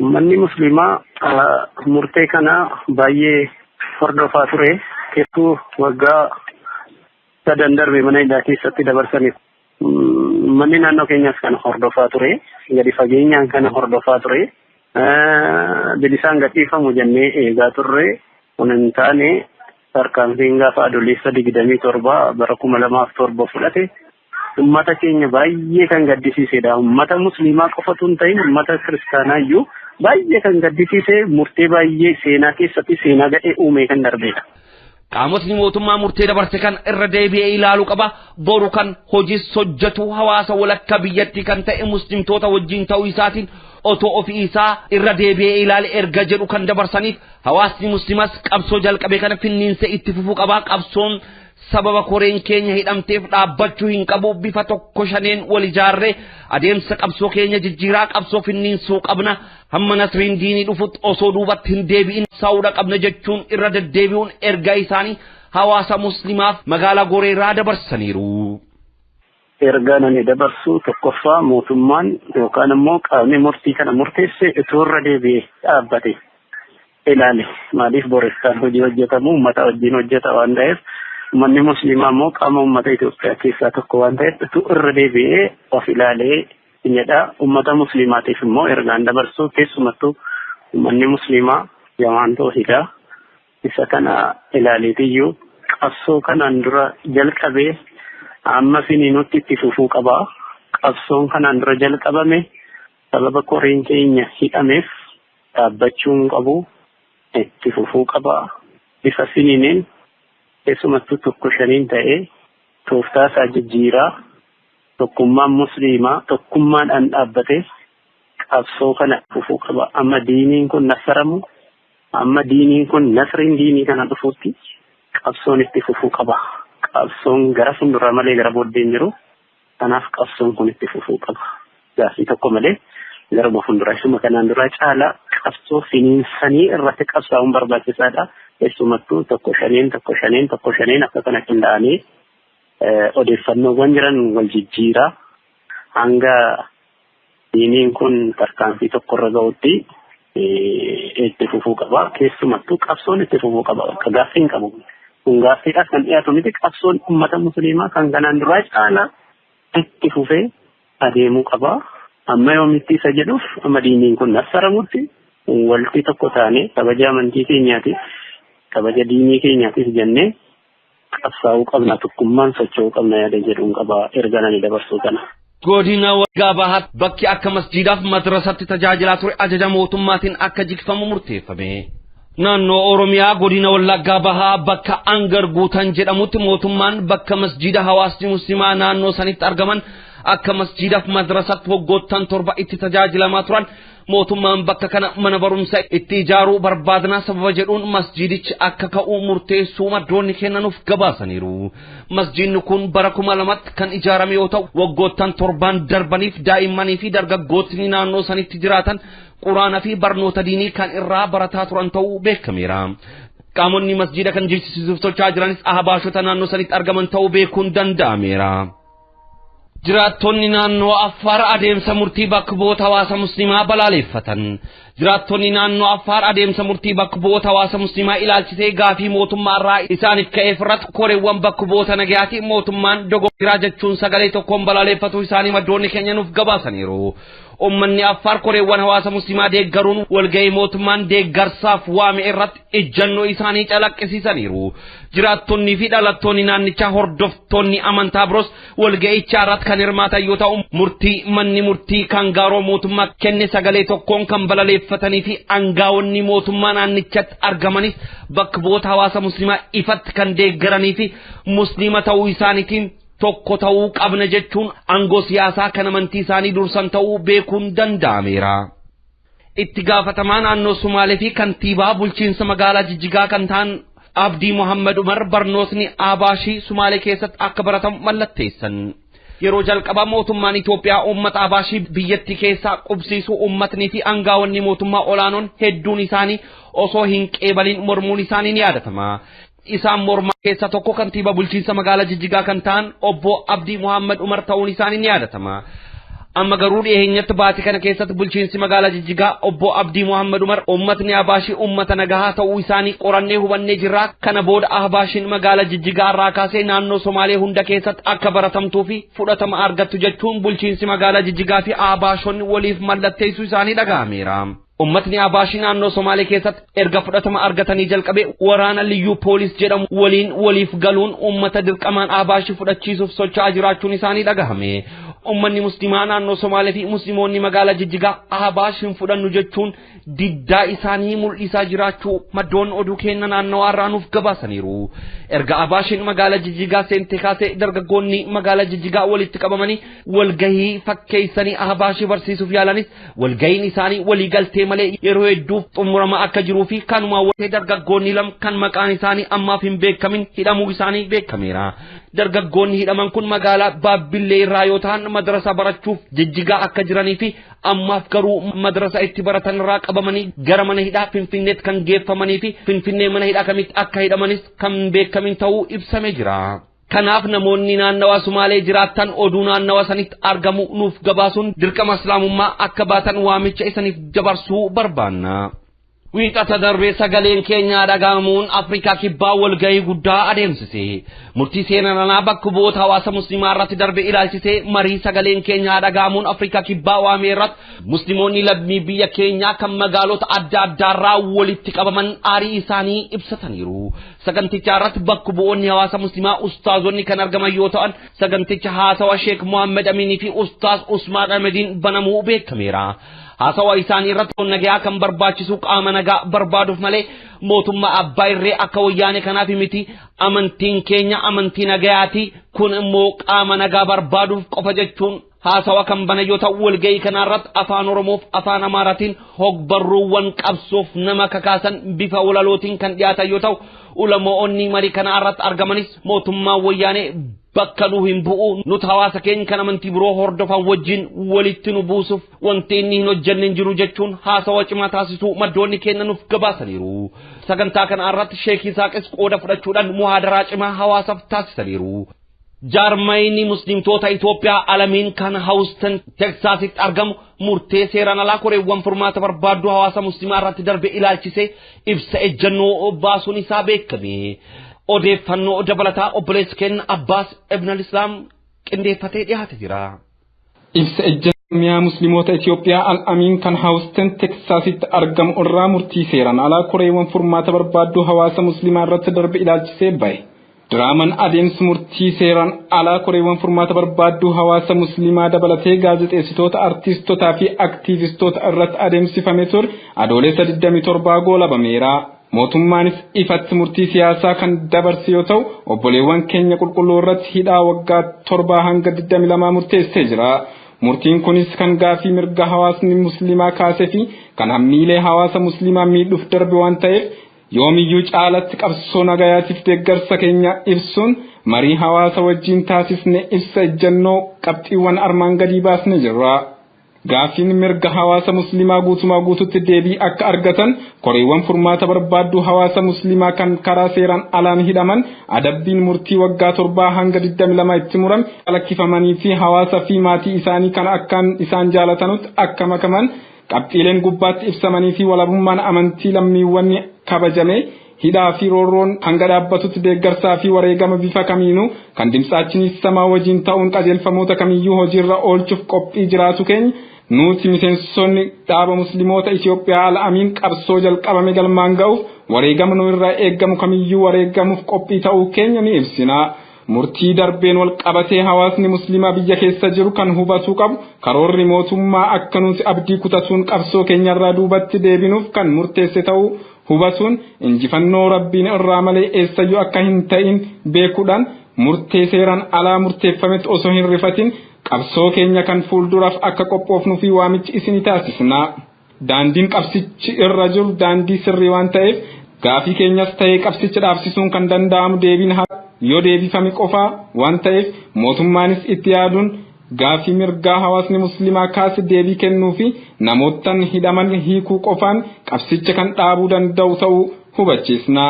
Uummanni musliimaa murtee kana baay'ee hordofaa ture. Keessattuu waggaa sadan darbe mana hidhaa keessatti dabarsaniif. Uummanni naannoo keenyaas kana hordofaa ture. Gadi fageenyaan kana hordofaa ture. Bilisaan gadhiifamu jennee eegaa turre. Kun hin taane, tarkaanfiin gaafa Adoolessa 27 bara 2007 fudhate uummata keenya baay'ee kan gaddisiisedha. Uummata musliimaa qofatu hin ta'in, uummata kiristaanaa iyyuu baay'ee kan gaddisiise, murtee baay'ee seenaa keessatti seenaa gadhee uumee kan darbedha. Qaamotni mootummaa murtee dabarse kan irra deebi'ee ilaaluu qaba. Boru kan hojiis hojjetu hawaasa walakkaa biyyattii kan ta'e muslimtoota wajjin ta'uu isaatiin otoo ofii isaa irra deebi'ee ilaale erga jedhu kan dabarsaniif, hawaasni muslimas qabsoo jalqabe kana finniinsa itti fufuu qaba. Qabsoon sababa koreen keenya hidhamteef dhaabbachuu hin qabu. Bifa tokko shaneen wal ijaarree adeemsa qabsoo keenya jijjiiraa qabsoo finniinsuu qabna. Hamma nasriin diinii dhufutti osoo duubatti hin deebi'in saawudha qabna jechuun irra deddeebi'uun ergaa isaanii hawaasa muslimaaf magaalaa Goreerraa dabarsaniiru. Ergaa nani dabarsu, tokkoffaa, mootummaan yookaan immoo qaamni murtii kana murteesse utuu irra deebi'ee dhaabbate ilaale. Maaliif, boreskaan hojii hojjetamu uummata wajjin hojjeta waan ta'eef, uummanni musliimaa immoo qaama uummata Itoophiyaa keessaa tokko waan ta'eef, utuu irra deebi'ee of ilaalee jedha. Uummata musliimaatiif immoo ergaan dabarsu, keessumattuu uummanni musliimaa jamaan toohidaa isa kana ilaaleetiyyuu qabsoo kanaan dura jalqabee amma finiinutti itti fufuu qaba. Qabsoon kanaan dura jalqabame sababa koreen keenya hidhameef dhaabbachuu hin qabu. Itti fufuu qaba. Bifa finiineen, keessumattuu tokko shaniin ta'ee tooftaa isaa jijjiiraa, tokkummaan musliimaa tokkummaadhaan dhaabbatee qabsoo kana fufuu qaba. Amma diiniin kun nasaramu, amma diiniin kun nasriin diinii kana dhufuutti qabsoon itti fufuu qaba. Qabsoon gara fuulduraa malee gara booddee hin jiru. Kanaaf qabsoon kun itti fufuu qaba. Gaaffii tokko malee garuma fuulduraa isuma kanaan duraa caalaa qabsoo finiinsanii irratti qabsaa'uun barbaachisaadha. Keessumattuu tokko shaneen, tokko shaneen, tokko shaneen akka kana qindaa'anii odeeffannoowwan jiran wal jijjiiraa hanga diiniin kun tarkaanfii tokkorra ga'utti itti fufuu qaba. Keessumattuu qabsoon itti fufuu qaba. Akka gaaffii hin qabu. Kun gaaffiidhaaf kan dhiyaatu miti. Qabsoon uummata musliimaa kan kanaan duraa caalaa itti fufee adeemuu qaba. Amma yoomitti isa jedhuuf, amma diiniin kun nassaramutti walti tokko taanee kabaja amantii keenyaatiif, kabaja diinii keenyaatiif jennee qabsaa'uu qabna, tokkummaan socho'uu qabna yaada jedhuun qaba erga nani dabarsuu kana. Godina Waggaa Bahaatti bakki akka masjiidaaf madrasatti tajaajilaa ture ajaja mootummaatiin akka jigfamu murteeffame. Naannoo Oromiyaa, godina Wallaggaa Bahaa, bakka Angar Guutan jedhamutti mootummaan bakka masjiida hawaasni musliimaa naannoo sanitti argaman akka masjiidaaf madrasatti waggoottan 7 itti tajaajilamaa turan, mootummaan bakka kana mana barumsaa itti ijaaruu barbaadnaa sababa jedhuun masjiidichi akka ka'uu murteessuu maddoonni kennanuuf gabaasaniiru. Masjiidni kun bara 2000tti kan ijaarame yoo ta'u, waggoottan 7n darbaniif daa'immanii fi dargaggootni naannoo sanitti jiraatan quraana fi barnoota diinii kan irraa barataa turan ta'uu beekameera. Qaamonni masjiida kan jijjiirsiisuuf tolchaa jiranis ahbaashota naannoo sanitti argaman ta'uu beekuun danda'ameera. Jiraattonni naannoo Affaar adeemsa murtii bakka bu'oota hawaasa musliimaa balaaleffatan. Jiraattonni naannoo Affaar adeemsa murtii bakka bu'oota hawaasa musliimaa ilaalchisee gaafii mootummaa irraa isaaniif ka'eef irratti koreewwan bakka bu'oota nagayaati mootummaan dogoggoraa jechuun sagalee tokkoon balaaleffatu isaanii maddoonni keenya nuuf gabaasaniiru. Uummanni Affaar koreewwan hawaasa musliimaa deeggaruun walga'ii mootummaan deeggarsaaf waame irratti ejjannoo isaanii calaqqisiisaniiru. Jiraattonnii fi dhalattoonni naannichaa hordoftoonni amantaa biroos walga'ichaa irratti kan hirmaatan yoo ta'u, murtii manni murtii kan gaaroo mootummaa kenne sagalee tokkoon kan balaleeffatanii fi aangaa'onni mootummaa naannichatti argamanis bakka bu'oota hawaasa musliimaa ifatti kan deeggaranii fi musliima ta'uu isaaniitiin tokko ta'uu qabna jechuun aangoo siyaasaa kan amantii isaanii dursan ta'uu beekuun danda'ameera. Itti gaafatamaa naannoo Sumaalee fi kantiibaa bulchiinsa magaalaa Jijjigaa kan ta'an Abdii Muhammad Umar barnootni Abaashii Sumaalee keessatti akka baratamu mallatteessan. Yeroo jalqabaa mootummaan Itoophiyaa uummata Abaashii biyyattii keessaa qubsiisuu uummatnii fi aangaa'onni mootummaa olaanoon hedduun isaanii osoo hin qeebaliin mormuun isaanii ni yaadatama. Isaan mormaa keessaa tokko kantiibaa bulchiinsa magaalaa Jijjigaa kan ta'an obbo Abdii Muhammad Umar ta'uun isaanii ni yaadatama. Amma garuu dhiyeenyatti baatii kana keessatti bulchiinsi magaalaa Jijjigaa obbo Abdii Muhammad Umar uummatni Abaashii uummata nagahaa ta'uu isaanii qorannee hubannee jirra. Kana booda Abaashiin magaalaa Jijjigaa irraa kaasee naannoo Somaalee hunda keessatti akka baratamtuu fi fudhatama argattu jechuun bulchiinsi magaalaa Jijjigaa fi Abaashonni waliif mallatteessuu isaanii dhaga'ameera. Uummatni Abaashii naannoo Somaalee keessatti erga fudhatama argatanii jalqabee waraana liyyuu poolis jedhamu waliin waliif galuun uummata dirqamaan Abaashii fudhachiisuuf socho'aa jiraachuun isaanii dhagahame. Uummanni musliimaa naannoo Somaalee fi musliimoonni magaalaa Jijjigaa Ahbaash hin fudhannu jechuun diddaa isaanii mul'isaa jiraachuu maddoon oduu keenya naannoo irraa nuuf gabaasaniiru. Erga Ahbaashiin magaalaa Jijjigaa seente kaasee dargaggoonni magaalaa Jijjigaa walitti qabamanii walgahii fakkeessanii Ahbaashii barsiisuuf yaalanis walgahiin isaanii waliigaltee malee yeroo hedduuf xumurama akka jiruu fi kanuma walitti dargaggoonni lama kan maqaan isaanii ammaaf hin beekamin hidhamuu isaanii beekameera. Dargaggoonni hidhaman kun magaalaa Baabbillee irraa yoo ta'an madrasa barachuuf Jijjigaa akka jiranii fi ammaaf garuu madrasa itti baratan irraa qabamanii gara mana hidhaa Finfinneetti kan geeffamanii fi Finfinnee mana hidhaa kamitti akka hidhamanis kan beekamin ta'uu ibsamee jira. Kanaaf namoonni naannawa Sumaalee jiraatan oduu naannawa sanitti argamu nuuf gabaasuun dirqama Islaamummaa akka baatan waamicha isaniif dabarsuu barbaanna. Wiixata darbee sagaleen keenyaa dhaga'amuun Afrikaa kibbaa walgahii guddaa adeemsise. Murtii seenaa bakka bu'oota hawaasa musliimaa irratti darbe ilaalchisee marii sagaleen keenyaa dhaga'amuun Afrikaa kibbaa waamee irratti musliimoonni lammii biyya keenyaa kan magaalota adda addaarraa walitti qabaman aarii isaanii ibsataniiru. Saganticha irratti bakka bu'oonni hawaasa musliimaa ustaazonni kan argaman yoo ta'an saganticha haasawa Sheek Muhammad Aminii fi Ustaaz Usmaan Ahmediin banamuu beekameera. Haasawa isaanii irratti nagaa kan barbaachisu qaama nagaa barbaaduuf malee mootummaa abbaa irree akka wayyaane kanaaf miti. Amantiin keenya amantii nagayaati, kun immoo qaama nagaa barbaaduuf qofa jechuun haasawa kan bana yoo ta'u walgahii kanarratti afaan Oromoof afaan Amaaraatiin hogbarruuwwan qabsoof nama kakaasan bifa walalootiin kan dhiyaatan yoo ta'u ulamoonni marii kana irratti argamanis mootummaa wayyaanee bakka nu hin bu'u, nuti hawaasa keenya kan amantii biroo hordofan wajjin walitti nu buusuuf wanti inni hin hojjenne hin jiru jechuun haasawa cimaa taasisuu maddoonni keenya nuuf gabaasaniiru. Sagantaa kana irratti Sheek Isaaqis qooda fudhachuudhaan muhaadaraa cimaa hawaasaaf taasisaniiru. Jaarmayni muslimtoota Itoophiyaa alamiin kan Houston Texasitti argamu murtee seeraan alaa koreewwan furmaata barbaaddu hawaasa musliimaa irratti darbe ilaalchisee ibsa ejjennoo baasuun isaa beekame. Odeeffannoo dabalataa obboleessi keenya Abbaas Ibn al-Islaam qindeeffatee dhiyaate jira. Ibsa ejjennoo musliimoota Itoophiyaa al-Amiin kan Houston Texasitti argamu irraa murtii seeraan alaa koreewwan furmaata barbaaddu hawaasa musliimaa irratti darbe ilaalchisee bahe. Diraamaan adeemsi murtii seeraan alaa koreewwan furmaata barbaadduu hawaasa musliimaa dabalatee gaazexeessitoota, artiistotaa fi aktiivistoota irratti adeemsifame ture adoolessa 27 goolabameera. Mootummaanis ifatti murtii siyaasaa kan dabarse yoo ta'u obboleewwan keenya qulqulluu irratti hidhaa waggaa 7 hanga 22 murteessee jira. Murtiin kunis kan gaafii mirga hawaasni musliimaa kaasee fi kan hammiilee hawaasa musliimaa miidhuuf darbe waan ta'eef yoomiyyuu caalatti qabsoo nagayaatiif deeggarsa keenya ibsuun marii hawaasa wajjin taasisne ibsa ejjennoo qabxiiwwan armaan gadii baasne jirra. Gaafiin mirga hawaasa musliimaa guutumaa guututti deebii akka argatan koreewwan furmaata barbaadduu hawaasa musliimaa kan karaa seeraan alaan hidhaman adabbiin murtii waggaa 7 hanga 22 itti murame lakkifamanii fi hawaasa fi maatii isaanii kan akkaan isaan jaalatanutti akka makaman qabxiileen gubbaatti ibsamanii fi walabummaan amantii lammiiwwan kabajame hidhaa fi roorroon hanga dhaabbatutti deeggarsaa fi wareegama bifa kamiinuu kan dimtsaachinis samaa wajjin ta'uun qajeelfamoota kamiyyuu hojiirra oolchuuf qophii jiraatu keenya nuti miseensonni dhaaba musliimoota Itoophiyaa al-Amiin qabsoo jalqabame galmaan ga'uuf wareegama nu irraa eeggamu kamiyyuu wareegamuuf qophii ta'uu keenya ni ibsina. Murtii darbeen wal qabatee hawaasni musliimaa biyya keessa jiru kan hubatuu qabu karoorri mootummaa akka nuti abdii kutatuun qabsoo keenyarraa duubatti deebinuuf kan murteesse ta'uu hubatuun injifannoo rabbiin irraa malee eessayyuu akka hin ta'in beekuudhaan murtee seeraan alaa murteeffametti osoo hin rifatin qabsoo keenya kan fuulduraaf akka qophoofnuu fi waamichi isinii taasisna. Daandiin qabsichi irra jiru daandii sirrii waan ta'eef gaafii keenyas ta'ee qabsicha dhaabsisuun kan danda'amu deebiin yoo deebifame qofaa waan ta'eef mootummaanis itti yaaduun gaafii mirgaa hawaasni musliimaa kaase deebii kennuu fi namootan hidhaman hiikuu qofaan qabsicha kan dhaabuu danda'u ta'uu hubachiisna.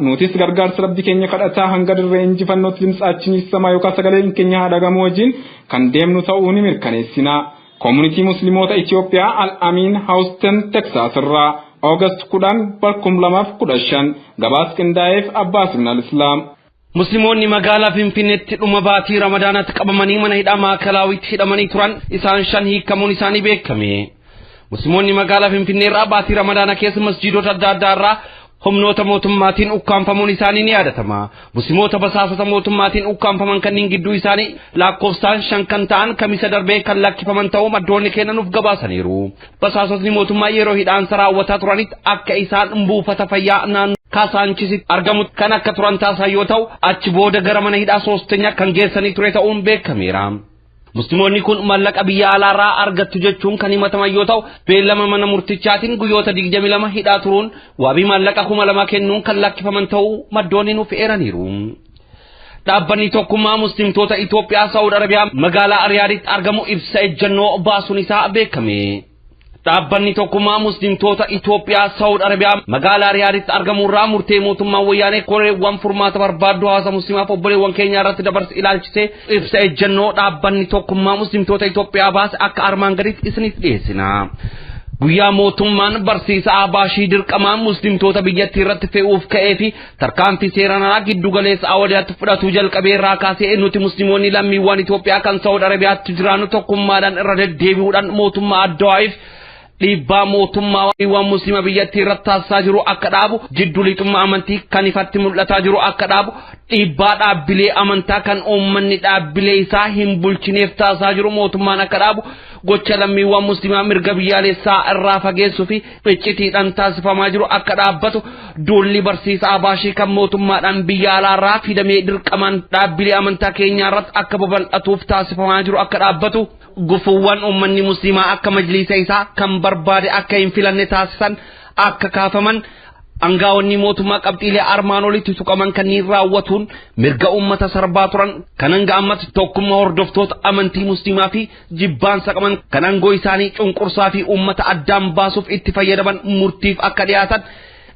Nutis gargaarsa rabbi keenya kadhataa hanga dirree injifannootti dimtsaachinis samaa yookaan sagaleen keenya haa dhagamu wajjin kan deemnu ta'uu ni mirkaneessina. Koomunitii Musliimoota Itoophiyaa Al-Amiin Houston Texas irraa August 10 2015 gabaas qindaa'eef Abbaas Ibn Al-Islaam. Musliimoonni magaalaa Finfinneetti dhuma baatii Ramadaanaatti qabamanii mana hidhaa Maakalawiitti hidhamanii turan isaan 5 hiikamuun isaanii beekame. Musliimoonni magaalaa Finfinnee irraa baatii Ramadaana keessa masjiidota adda addaa irraa humnoota mootummaatiin ukkaanfamuun isaanii ni yaadatama. Musliimoota basaasota mootummaatiin ukkaanfaman kanneen gidduu isaanii lakkoofsaan 5 kan ta'an kamisa darbee kan lakkifaman ta'uu maddoonni kennan nuuf gabaasaniiru. Basaasotni mootummaa yeroo hidhaansa raawwataa turanitti akka isaan buufata fayyaa naannoo Kaasaanchisitti argamu kan akka turan taasisan yoo ta'u achi booda gara mana hidhaa 3 kan geessanii ture ta'uun beekameera. Musliimoonni kun maallaqa biyya alaarraa argattu jechuun kan himataman yoo ta'u beellama mana murtichaatiin guyyoota 22 hidhaa turuun waabii maallaqa 2000 kennuun kan lakkifaman ta'uu maddoonni nuuf eeraniiru. Dhaabbanni tokkummaa muslimtoota Itoophiyaa Saawud Arabiyaa magaalaa Riyaaditti argamu ibsa ejjennoo baasuun isaa beekame. Dhaabbanni tokkummaa muslimtoota Itoophiyaa Saawud Arabiyaa magaalaa Riyaaditti argamu irraa murtee mootummaa wayyaanee koreewwan furmaata barbaaddu hawaasa musliimaaf obboleewwan keenya irratti dabarse ilaalchisee ibsa ejjennoo dhaabbanni tokkummaa muslimtoota Itoophiyaa baase akka armaan gaditti isiniif dhiyeessina. Guyyaa mootummaan barsiisa Abaashii dirqamaan muslimtoota biyyattii irratti fe'uuf ka'ee fi tarkaanfii seeraan alaa giddu galeessa Awwadaatti fudhatuu jalqabee irraa kaasee nuti musliimoonni lammiiwwan Itoophiyaa kan Saawud Arabiyaatti jiraannu tokkummaadhaan irra deddeebi'uudhaan mootummaa Addawaayif dhiibbaa mootummaa waan muslima biyyattii irratti taasisaa jiru akka dhaabu, jiddu lixummaa amantii kan ifatti mul'ataa jiru akka dhaabu, dhiibbaa dhaabbilee amantaa kan uummanni dhaabbilee isaa hin bulchineef taasisaa jiru mootummaan akka dhaabu, gocha lammiiwwan muslimaa mirga biyyaalessaa irraa fageessuu fi iccitiidhaan taasifamaa jiru akka dhaabbatu, duulli barsiisa Abaashii kan mootummaadhaan biyya alaarraa fidamee dirqamaan dhaabbilee amantaa keenyaa irratti akka babal'atuuf taasifamaa jiru akka dhaabbatu, gufuuwwan uummanni muslimaa akka majliisa isaa kan barbaade akka hin filanne taasisan akka kaafaman, angaawonni mootummaa qabxiilee armaan olitti tuqaman kanneen raawwatuun mirga uummata sarbaa turan kan hanga ammatti tokkummaa hordoftoota amantii muslimaa fi jibbaansa qaban kan aangoo isaanii cunqursaa fi uummata addaan baasuuf itti fayyadaman murtiif akka dhiyaatan,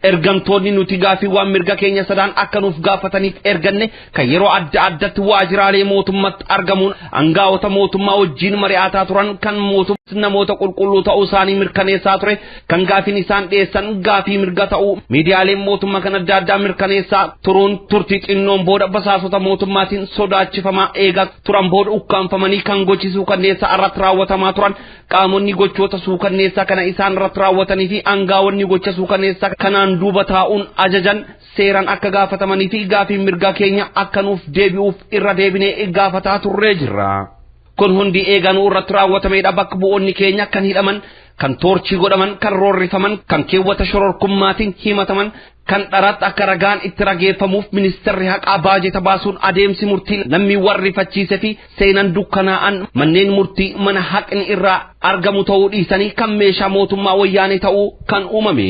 ergamtoonni nuti gaafii waan mirga keenya sadaan akka nuuf gaafataniif erganne kan yeroo adda addatti waajjiraalee mootummaatti argamuun angaawota mootummaa wajjin mari'ataa turan kan mootummaa namoota qulqulluu ta'uu isaanii mirkaneessaa ture kan gaafiin isaan dhiyeessan gaafii mirga ta'uu miidiyaaleen mootummaa kan adda addaa mirkaneessaa turuun turtii xinnoon booda basaasota mootummaatiin sodaachifamaa eegaa turan booda ukkaanfamanii kan gochi suukanneessaa irratti raawwatamaa turan qaamonni gochoota suukanneessaa kana isaan irratti raawwatanii fi angaawonni gocha suukanneessaa kanaan duuba taa'uun ajajan seeraan akka gaafatamanii fi gaafiin mirga keenya akka nuuf deebi'uuf irra deebinee gaafataa turree jirra. Kun hundi eeganuu irratti raawwatameedha. Bakka bu'oonni keenya kan hidhaman, kan toorchii godhaman, kan roorrifaman, kan keewwata shororkummaatiin himataman, kan dharaatti akka ragaan itti rageeffamuuf ministeerri haqaa baajeta baasuun adeemsi murtii lammiiwwan rifachiise fi seenan dukkanaa'an manneen murtii mana haqni irraa argamu ta'uu dhiisanii kan meeshaa mootummaa wayyaanee ta'uu kan uumame.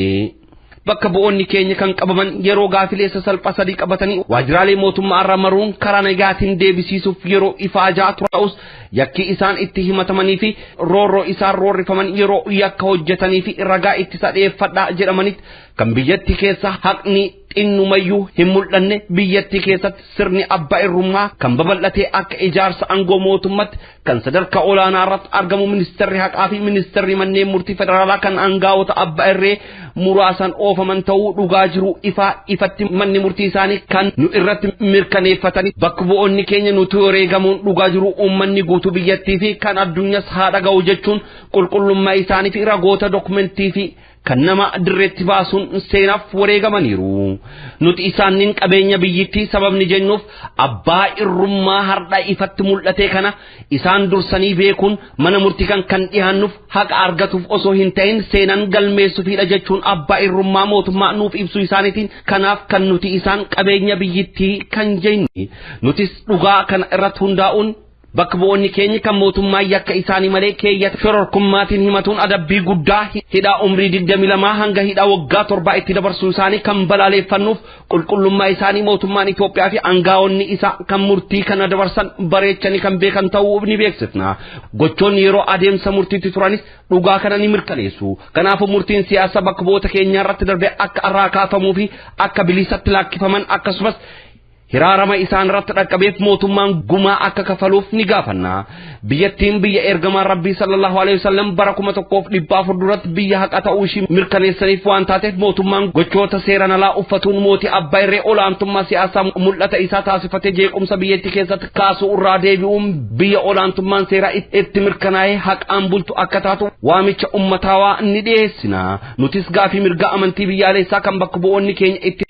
Bakka bu'oonni keenya kan qabaman yeroo gaafilee sasalphaa sadii qabatanii waajjiraalee mootummaa irra maruun karaa nagaatiin deebisiisuuf yeroo ifaajaa tura'us yakki isaan itti himatamanii fi roorroo isaan roorrifaman yeroo yakka hojjetanii fi ragaa ittisa dhiyeeffadhaa jedhamanitti kan biyyattii keessa haqni xinnumayyuu hin mul'anne biyyattii keessatti sirni abbaa irrummaa kan babal'atee akka ijaarsa aangoo mootummaatti kan sadarkaa olaanaa irratti argamu ministeerri haqaa fi ministeerri manneen murtii federaalaa kan aangaa'ota abbaa irree muraasan oofaman ta'uu dhugaa jiru ifaa ifatti manni murtii isaanii kan nu irratti mirkaneeffatanii bakka bu'oonni keenya nuti wareegamuun dhugaa jiru uummanni guutuu biyyattii fi kan addunyaas haa dhaga'u jechuun qulqullummaa isaanii fi ragoota dokumentii fi kan nama dirreetti baasuun seenaaf wareegamaniiru. Nuti isaaniin qabeenya biyyittii sababni jennuuf abbaa irrummaa har'a ifatti mul'ate kana isaan dursanii beekuun mana murtii kan dhiyaannuuf haqa argatuuf osoo hin ta'in seenan galmeessuufidha jechuun abbaa irrummaa mootummaa nuuf ibsu isaaniitiin kanaaf kan nuti isaan qabeenya biyyittii kan jennu. Nutis dhugaa kana irratti hundaa'uun bakka bu'oonni keenya kan mootummaa yakka isaanii malee keeyyata shororkummaatiin himatuun adabbii guddaa hidhaa umrii 22 hanga hidhaa waggaa 7 itti dabarsuu isaanii kan balaaleffannuuf qulqullummaa isaanii mootummaan Itoophiyaa fi aangaa'onni isaa kan murtii kana dabarsan bareechanii kan beekan ta'uu ni beeksifna. Gochoonni yeroo adeemsa murtiitti turanis dhugaa kana ni mirkaneessu. Kanaafuu murtiin siyaasaa bakka bu'oota keenyaa irratti darbee akka irraa kaafamuu fi akka bilisatti lakkifaman akkasumas Hiraarama isaan irratti dhaqqabeef mootummaan gumaa akka kafaluuf ni gaafanna. Biyyattiin biyya ergamaan Rabbii sallallahu alaihi wasallam bara 1400 duratti biyya haqa ta'uu ishii mirkaneessaniif waan taateef mootummaan gochoota seeraan alaa uffatuun mootii abbaa irree olaantummaa siyaasaa mul'ata isaa taasifatee jeequmsa biyyattii keessatti kaasuu irraa deebi'uun biyya olaantummaan seeraa itti mirkanaa'ee haqaan bultu akka taatu waamicha ummataawaa ni dhiyeessina. Nutis gaafii mirga amantii biyyaalessaa kan bakka bu'oonni keenya itti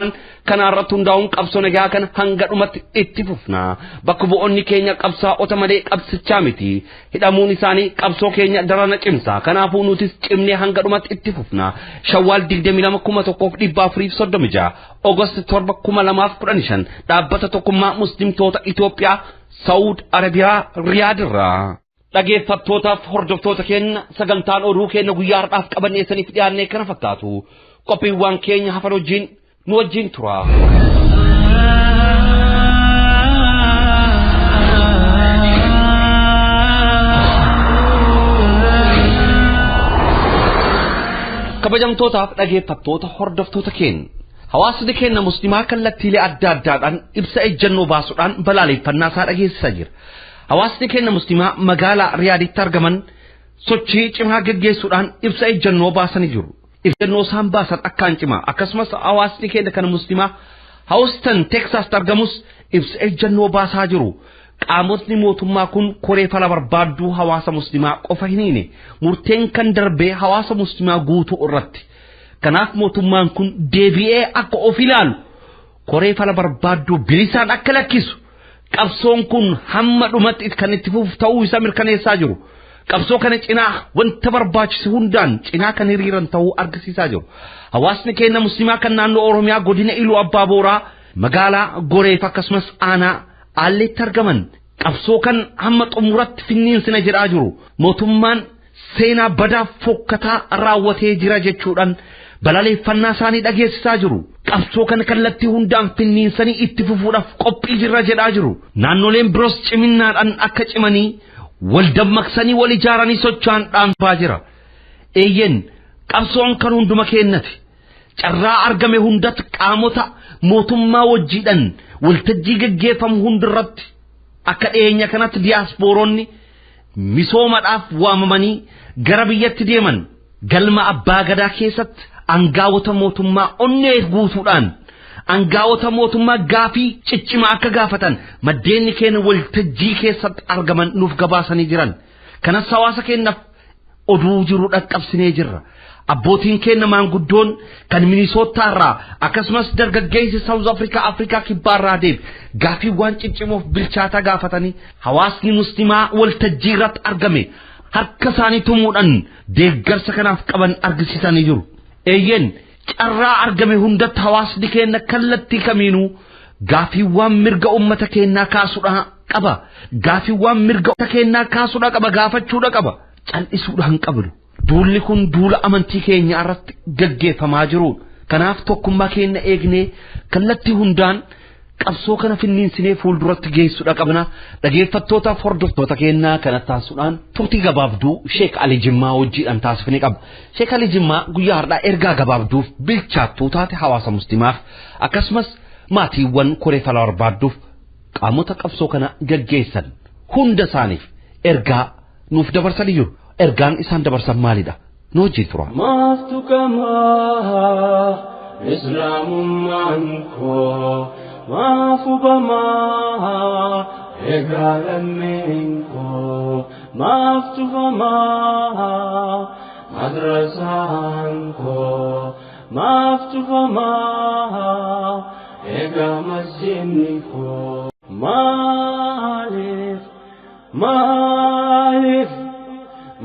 kanaarratti hundaa'uun qabsoo nagaa kana hanga dhumatti itti fufna. Bakka bu'oonni keenya qabsaa'ota malee qabsichaa miti. Hidhamuun isaanii qabsoo keenya darana cimsa. Kanaafuu nutis cimnee hanga dhumatti itti fufna. Shawwaal 22 1436 Ogost 7 2015 dhaabbata tokkummaa muslimtoota Itoophiyaa Saawud Arabiyaa Riyaadirraa. Dhageeffattootaaf hordoftoota keenya sagantaan oduu keenya guyyaa har'aaf qabannee isiniif dhiyaannee kana fakkaatu. Qophiiwwan keenya hafan wajjin nu wajjin tura. Kabajamtootaaf dhageeffattoota hordoftoota keenya. Hawaasni keenya musliimaa kallattiilee adda addaadhaan ibsa ejjennoo baasuudhaan balaaleffannaa isaa dhageessisaa jira. Hawaasni keenya musliimaa magaalaa Riyaaditti argaman sochii cimaa geggeessuudhaan ibsa ejjennoo baasanii jiru. Ejjennoo isaan baasan akkaan cimaa akkasumas hawaasni keenya kan musliimaa Houston Texas argamus ibsa ejjennoo baasaa jiru. Qaamotni mootummaa kun koree fala barbaadduu hawaasa musliimaa qofa hin hiine murteen kan darbee hawaasa musliimaa guutuu irratti. Kanaaf mootummaan kun deebi'ee akka of ilaalu koree fala barbaadduu bilisaan akka lakkisu qabsoon kun hamma dhumatti kan itti fufu ta'uu isaa mirkaneessaa jiru. Qabsoo kana cinaa wanta barbaachisu hundaan cinaa kan hiriiran ta'uu argisiisaa jiru. Hawaasni keenya musliimaa kan naannoo Oromiyaa godina Iluu Abbaa Booraa magaalaa Goreef akkasumas aanaa Aalleetti argaman qabsoo kan hamma xumuratti finniinsina jedhaa jiru. Mootummaan seenaa badaa fokkataa raawwatee jira jechuudhaan balaleeffannaa isaanii dhageessisaa jiru. Qabsoo kana kallattii hundaan finniinsanii itti fufuudhaaf qophii jirra jedhaa jiru. Naannoleen biroos ciminnaadhaan akka cimanii wal dammaqsanii wal ijaaranii socho'an dhaanfaa jira. Eeyyen qabsoon kan hunduma keenyati. Carraa argame hundatti qaamota mootummaa wajjiidhaan waltajjii geggeeffamu hundirratti akka dhiyeenya kanatti diyaaspooronni misoomadhaaf waamamanii gara biyyatti deeman galma abbaa gadaa keessatti angaawota mootummaa onnee guutuudhaan angaawota mootummaa gaafii ciccimaa akka gaafatan maddeenni keenya waltajjii keessatti argaman nuuf gabaasanii jiran. Kanas hawaasa keenyaaf oduu jiru dhaqqabsinee jirra. Abbootiin keenya maanguddoon kan Minisootaa irraa akkasumas dargaggeessi Saawuz Afrikaa Afrikaa kibbaa irraa deeme gaafiiwwan ciccimoof bilchaataa gaafatanii hawaasni musliimaa waltajjii irratti argame harka isaanii tumuudhaan deeggarsa kanaaf qaban argisiisanii jiru. Eeyyeen carraa argame hundatti hawaasni keenya kallattii kamiinuu gaafiiwwan mirga uummata keenyaa kaasuudhaa qaba. Gaafiiwwan mirga uummata keenyaa kaasuudhaa qaba gaafachuudhaa qaba. Cal'isuudhaan qabnu. Duulli kun duula amantii keenya irratti gaggeeffamaa jiru. Kanaaf tokkummaa keenya eegnee kallattii hundaan qabsoo kana finniinsinee fuulduratti geessuudha qabna. Dhageeffattootaaf hordoftoota keenyaa kana taasisuudhaan turtii gabaabduu Sheek Ali Jimmaa wajjiidhaan taasifnee qabna. Sheek Ali Jimmaa guyyaa har'aa ergaa gabaabduuf bilchaattuu taate hawaasa musliimaaf akkasumas maatiiwwan koree fala barbaadduuf qaamota qabsoo kana gaggeessan hunda isaaniif ergaa nuuf dabarsanii jiru. Ergaan isaan dabarsan maalidha? Nu wajjin tura. Maaftu kamaa islaamummaan koo maaf hubamaa egaa lammeen koo maaf tufamaa madrasaan koo maaf tufamaa egaa masjidni koo maaliif maaliif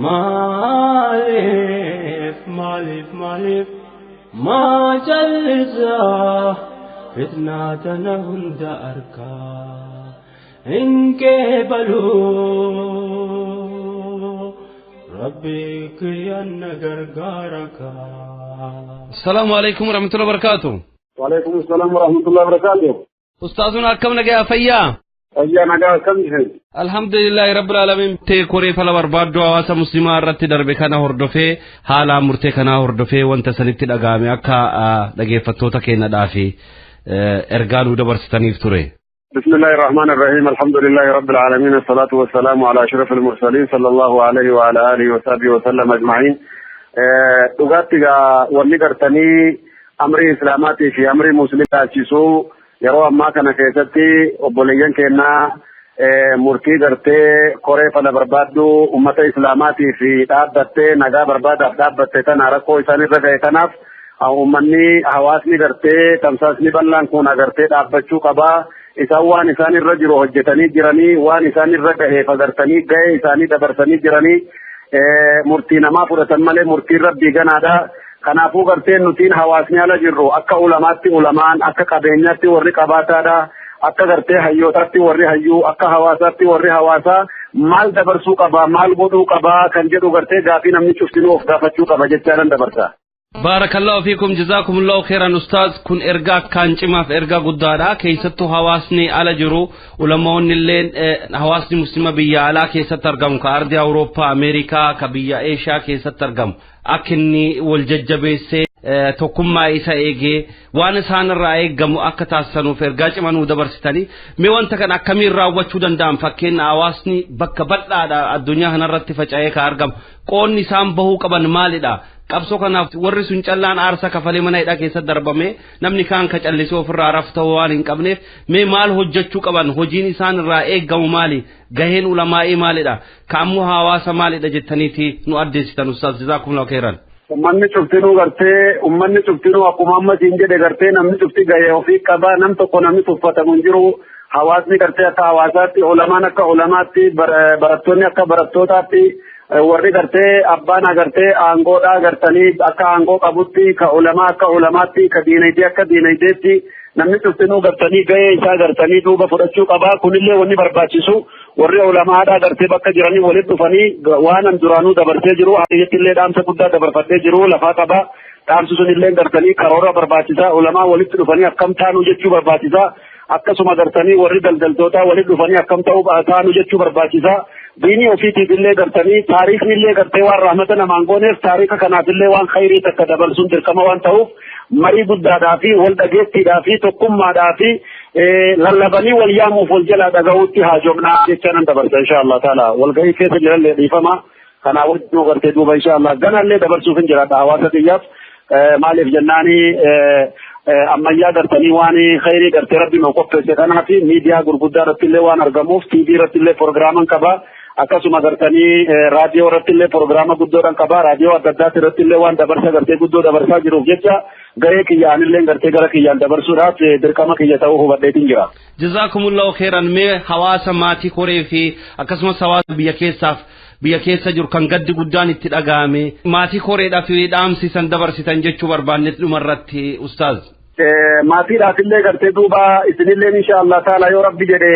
maaliif maaliif maaliif maa jallisaa fitnaa tana hunda argaa hin qeebaluu rabbi kiyyanna gargaara kaa. Assalaamu alaikum warahmatullahi wabarakatuh. Waalaikum assalam warahmatullahi wabarakatuh. Ustaazuun akkam nagaa fayyaa? Fayyaa nagaa akkam jirtu? Alhamdulillahi rabbil alamin. Tee koree fala barbaadduu hawaasa musliimaa irratti darbe kana hordofee haala murtee kanaa hordofee wanta sanitti dhaga'ame akka dhageeffattoota keenyadhaa fi ergaa nuu dabarsitaniif ture. بسم الله الرحمن الرحيم الحمد لله رب العالمين الصلاة والسلام على أشرف المرسلين صلى الله عليه وعلى آله وصحبه وسلم أجمعين. Dhugaatti gaa wanni gartanii amrii islaamaatii fi amrii musliimaa taasisuu yeroo ammaa kana keessatti obboleeyyan keenyaa murtii gartee koree fala barbaaddu ummata islaamaatii fi dhaabbattee nagaa barbaadaaf dhaabbatte tana rakkoo isaan irra ga'e kanaaf uummanni hawaasni gartee tamsaasni bal'aan kun agartee dhaabbachuu qabaa. Isaan waan isaan irra jiru hojjetanii jiranii waan isaan irra ga'eef agartanii ga'ee isaanii dabarsanii jiranii murtii namaa fudhatan malee murtiin rabbii ganaadha. Kanaafuu gartee nutiin hawaasni ala jirru akka ulamaatti ulamaan akka qabeenyaatti warri qabaataadha. Akka gartee hayyootaatti warri hayyuu akka hawaasaatti warri hawaasaa maal dabarsuu qaba maal godhuu qaba kan jedhu gartee gaafii namni cuftinuu of gaafachuu qaba jechaadhaan dabarsa. Baarakallahu fiikum jazaakumullahu khairan ustaaz kun ergaa akkaan cimaaf ergaa guddaadha keessattuu hawaasni ala jiru ulamoonni illeen hawaasni muslima biyya alaa keessatti argamu ka ardii Awurooppaa Ameerikaa ka biyya Eeshiyaa keessatti argamu akka inni wal jajjabeessee tokkummaa isa eegee waan isaan irraa eeggamu akka taasisanuuf ergaa cimaa nuu dabarsitanii mee wanta kan akkamiin raawwachuu danda'an fakkeenya hawaasni bakka bal'aadha addunyaa kanarratti faca'ee ka argamu qoonni isaan bahuu qaban maalidha qabsoo kanaaf warri sun callaan aarsaa kafalee mana hidhaa keessatti darbame namni kaan ka callisee ofirraa rafta waan hin qabneef mee maal hojjechuu qaban hojiin isaan irraa eeggamu maali gaheen ulamaa'ii maalidha ka ammoo hawaasa maalidha jettaniiti nu addeessitan ustaaz jazaakumullahu khairan. Ummanni cuftinuu gartee ummanni cuftinuu akkuma amma siin jedhe gartee namni cufti gahee ofii qaba nam tokko namni tuffatamu hin jiru hawaasni gartee akka hawaasaatti ulamaan akka ulamaatti barattoonni akka barattootaatti warri gartee abbaan agartee aangoodhaa gartanii akka aangoo qabutti ka ulamaa akka ulamaatti ka diinagdee akka diinagdeetti namni cuftinuu gartanii gahee isaa gartanii duuba fudhachuu qabaa kunillee wanni barbaachisu warri ulamaadhaa gartee bakka jiranii walitti dhufanii waan an duraanuu dabarsee jiru hadiyyattillee dhaamsa guddaa dabarfadhee jiru lafaa qabaa dhaamsi sunillee gartanii karoora barbaachisaa ulamaa walitti dhufanii akkam taanuu jechuu barbaachisaa akkasuma gartanii warri daldaltootaa walitti dhufanii akkam ta'uu taanuu jechuu barbaachisaa diinii ofiitiif illee gartanii taariikni illee gartee waan rahmata namaan gooneef taariika kanaaf illee waan khayrii takka dabarsuun dirqama waan ta'uuf marii guddaadhaa fi wal dhageettiidhaa fi tokkummaadhaa fi lallabanii wal yaamuuf wal jalaa dhaga'uutti haajomnaa jecha nan dabarsa insha Allah taala walgahii keessa jirallee dhiifama kanaa wajjin gartee duuba insha Allah ganallee dabarsuuf hin jiraadha hawaasa kiyyaaf maaliif jennaani ammayyaa gartanii waan khayrii gartee rabbi nuu qopheesse kanaaf miidiyaa gurguddaa irratti illee waan argamuuf TV irratti illee proogiraaman qaba akkasuma gartanii raadiyoo irratti illee proogiraama guddoodhaan qaba raadiyoo adda addaati irratti illee waan dabarsa gartee guddoo dabarsaa jiruuf jecha gahee kiyyaan illee gartee gara kiyyaan dabarsuudhaaf dirqama kiyya ta'uu hubadheetiin jira. Jazaakumullahu khairan mee hawaasa maatii koree fi akkasumas hawaasa biyya keessaaf biyya keessa jiru kan gaddi guddaan itti dhaga'ame maatii koreedhaaf dhaamsisan dabarsitan jechuu barbaanne dhumarratti ustaaz. Maatiidhaaf illee gartee duuba isinilleen insha Allah taala yoo rabbi jedhe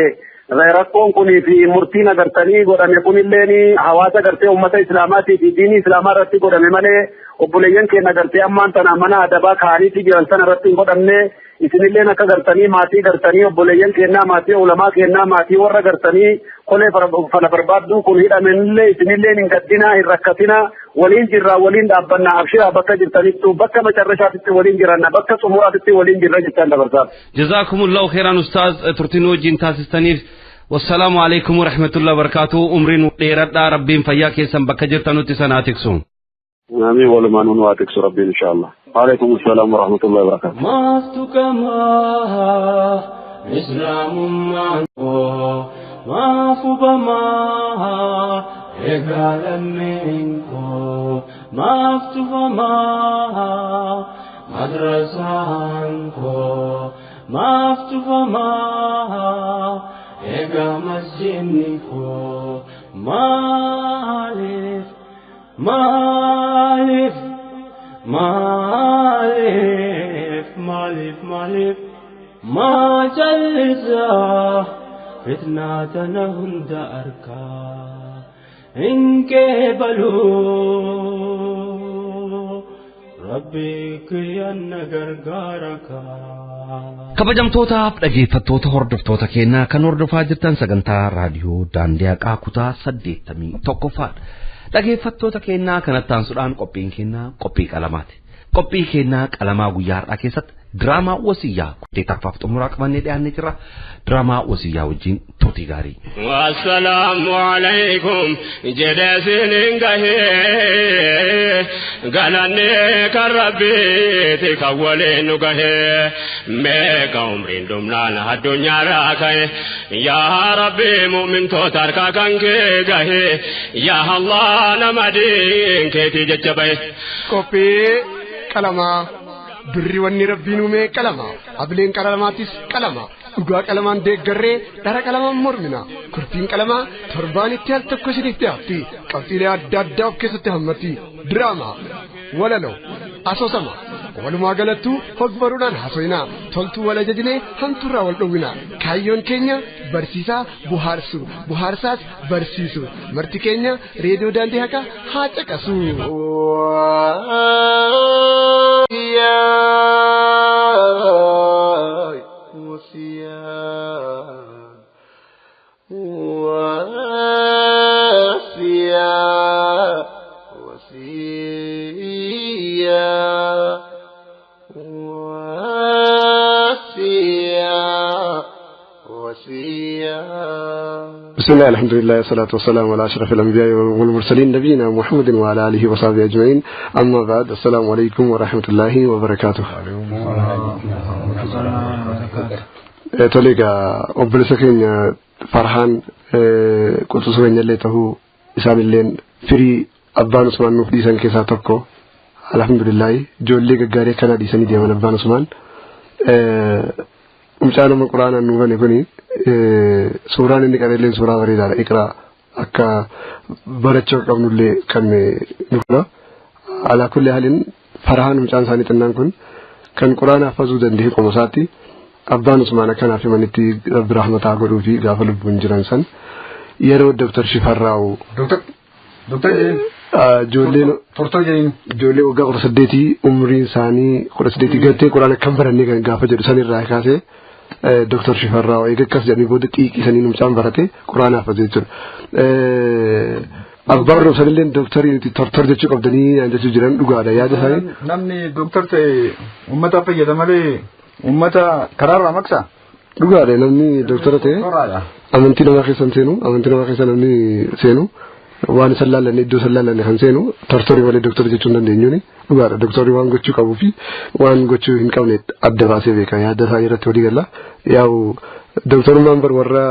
rakkoon kunii fi murtiin agartanii godhame kunilleen hawaasa gartee ummata islaamaatii fi diinii islaamaa irratti godhame malee obboleeyyan keenya gartee ammaan tana mana adabaa kaaniitii jiran sana irratti hin godhamne isinilleen akka gartanii maatii gartanii obboleeyyan keenyaa maatii ulamaa keenyaa maatii warra gartanii kolee fala barbaadduu kun hidhamenillee isinilleen hin gaddinaa hin rakkatinaa waliin jirraa waliin dhaabbannaa abshiraa bakka jirtanittu bakka macarrashaatitti waliin jiranna bakka xumuraatitti waliin jirra jechaan dabarsaa. Jazaakumullahu khairan ustaaz turtiin wajjin taasistaniif والسلام عليكم ورحمة الله وبركاته عمرين ديردا ربين فيا كيسن بك جرتنوتي سناتكسو آمين ولما نواتكسو ربي إن شاء الله وعليكم السلام ورحمة الله وبركاته مافتك ما إسلام ما ما فبما إقال منكو مافتك ما مدرسانكو مافتك ما Ega masjidniko maalif maalif maalif maalif maalif ma jallisa fitnaa tana hunda arkaa hin qeebaluu rabbi kiyyanna gargaara kaa. Kabajamtootaaf dhaggeeffattoota hordoftoota keenyaa kan hordofaa jirtan sagantaa raadiyoo daandii haqaa kutaa 81ffaadha. Dhaggeeffattoota keenyaa kanatti aansuudhaan qophiin keenyaa qophii qalamaati. Qophii keenyaa qalamaa guyyaa har'aa keessatti Diraamaa Wasiyyaa kutaa xumuraa qabannee dhiyaannee jira. Diraamaa Wasiyyaa wajjin turtii gaarii. Wassalaamu alaikum jedhee sinin gahee galanni kan rabbiiti kan waliin nu gahee meeqa umriin dhumnaan addunyaarraa ka'e yaa rabbi mu'mintoota harkaa kan kee gahee yaa Allah nama diin keetii jecha bahe. Qophii qalamaa. Birri wanni rabbiin uume qalama. Ableen qalamaatis qalama. Dhugaa qalamaan deeggarree dhara qalamaan mormina. Kurfiin qalamaa torbaanitti al tokko isiniif dhiyaatti. Qabxiilee adda addaa of keessatti hammatti. Diraamaa, walaloo, asoosama. Walumaa galattuu hogbaruudhaan haasofina. Toltuu wal ajajnee hamtuurraa wal dhowwina. Kaayyoon keenya barsiisaa buhaarsu. Buhaarsaas barsiisu. Marti keenya reediyoo daandii haqaa haa caqasu. بسم الله الحمد لله والصلاة والسلام على أشرف الأنبياء والمرسلين نبينا محمد وعلى آله وصحبه أجمعين أما بعد السلام عليكم ورحمة الله وبركاته. Toleegaa obboleessa keenya Farhaan quxisuu keenya illee ta'uu isaan illeen firii abbaan Usmaan nuuf dhiisan keessaa tokko alhamdulillahi ijoollee gaggaarii akkanaa dhiisanii deeman abbaan Usmaan. Mucaan nama quraanaan nuu bane kuni suuraan inni qabeelleen suuraa bareedaadha. Iqraa akka barachuu qabnullee kan nu godha. Alaa kulli haalin Farhaan mucaan isaanii xinnaan kun kan quraana hafazuu danda'e qomo isaatti abbaan Usmaan akkanaaf himanitti rabbi rahmataa godhuu fi gaafa lubbuun jiran san yeroo Dooktar Shifarraawu. Dooktar Ijoolleen ijoollee waggaa 18 umriin isaanii 18 gartee quraana kan barannee kan gaafa jedhu san irraa kaasee Dooktar Shifarraawu eega akkas jedhanii booda xiiqisanii mucaan barate quraana hafazee jechuudha. Abbaan roobsanillee dooktarii nuti tortor jechuu qabdanii jechuu jiran dhugaadha yaada isaanii. Namni dooktar ta'e uummata fayyada malee uummata karaarraa maqsa. Dhugaadha namni dooktara ta'e amantii namaa keessa seenu amantii namaa keessa namni seenu waan isa laallanne iddoo isa laallanne kan seenu tortorii malee dooktora jechuu hin dandeenyuuni dhugaadha dooktorri waan gochuu qabuu fi waan gochuu hin qabne adda baasee beeka yaada isaa irratti walii galla yaa'u dooktorummaan bar warra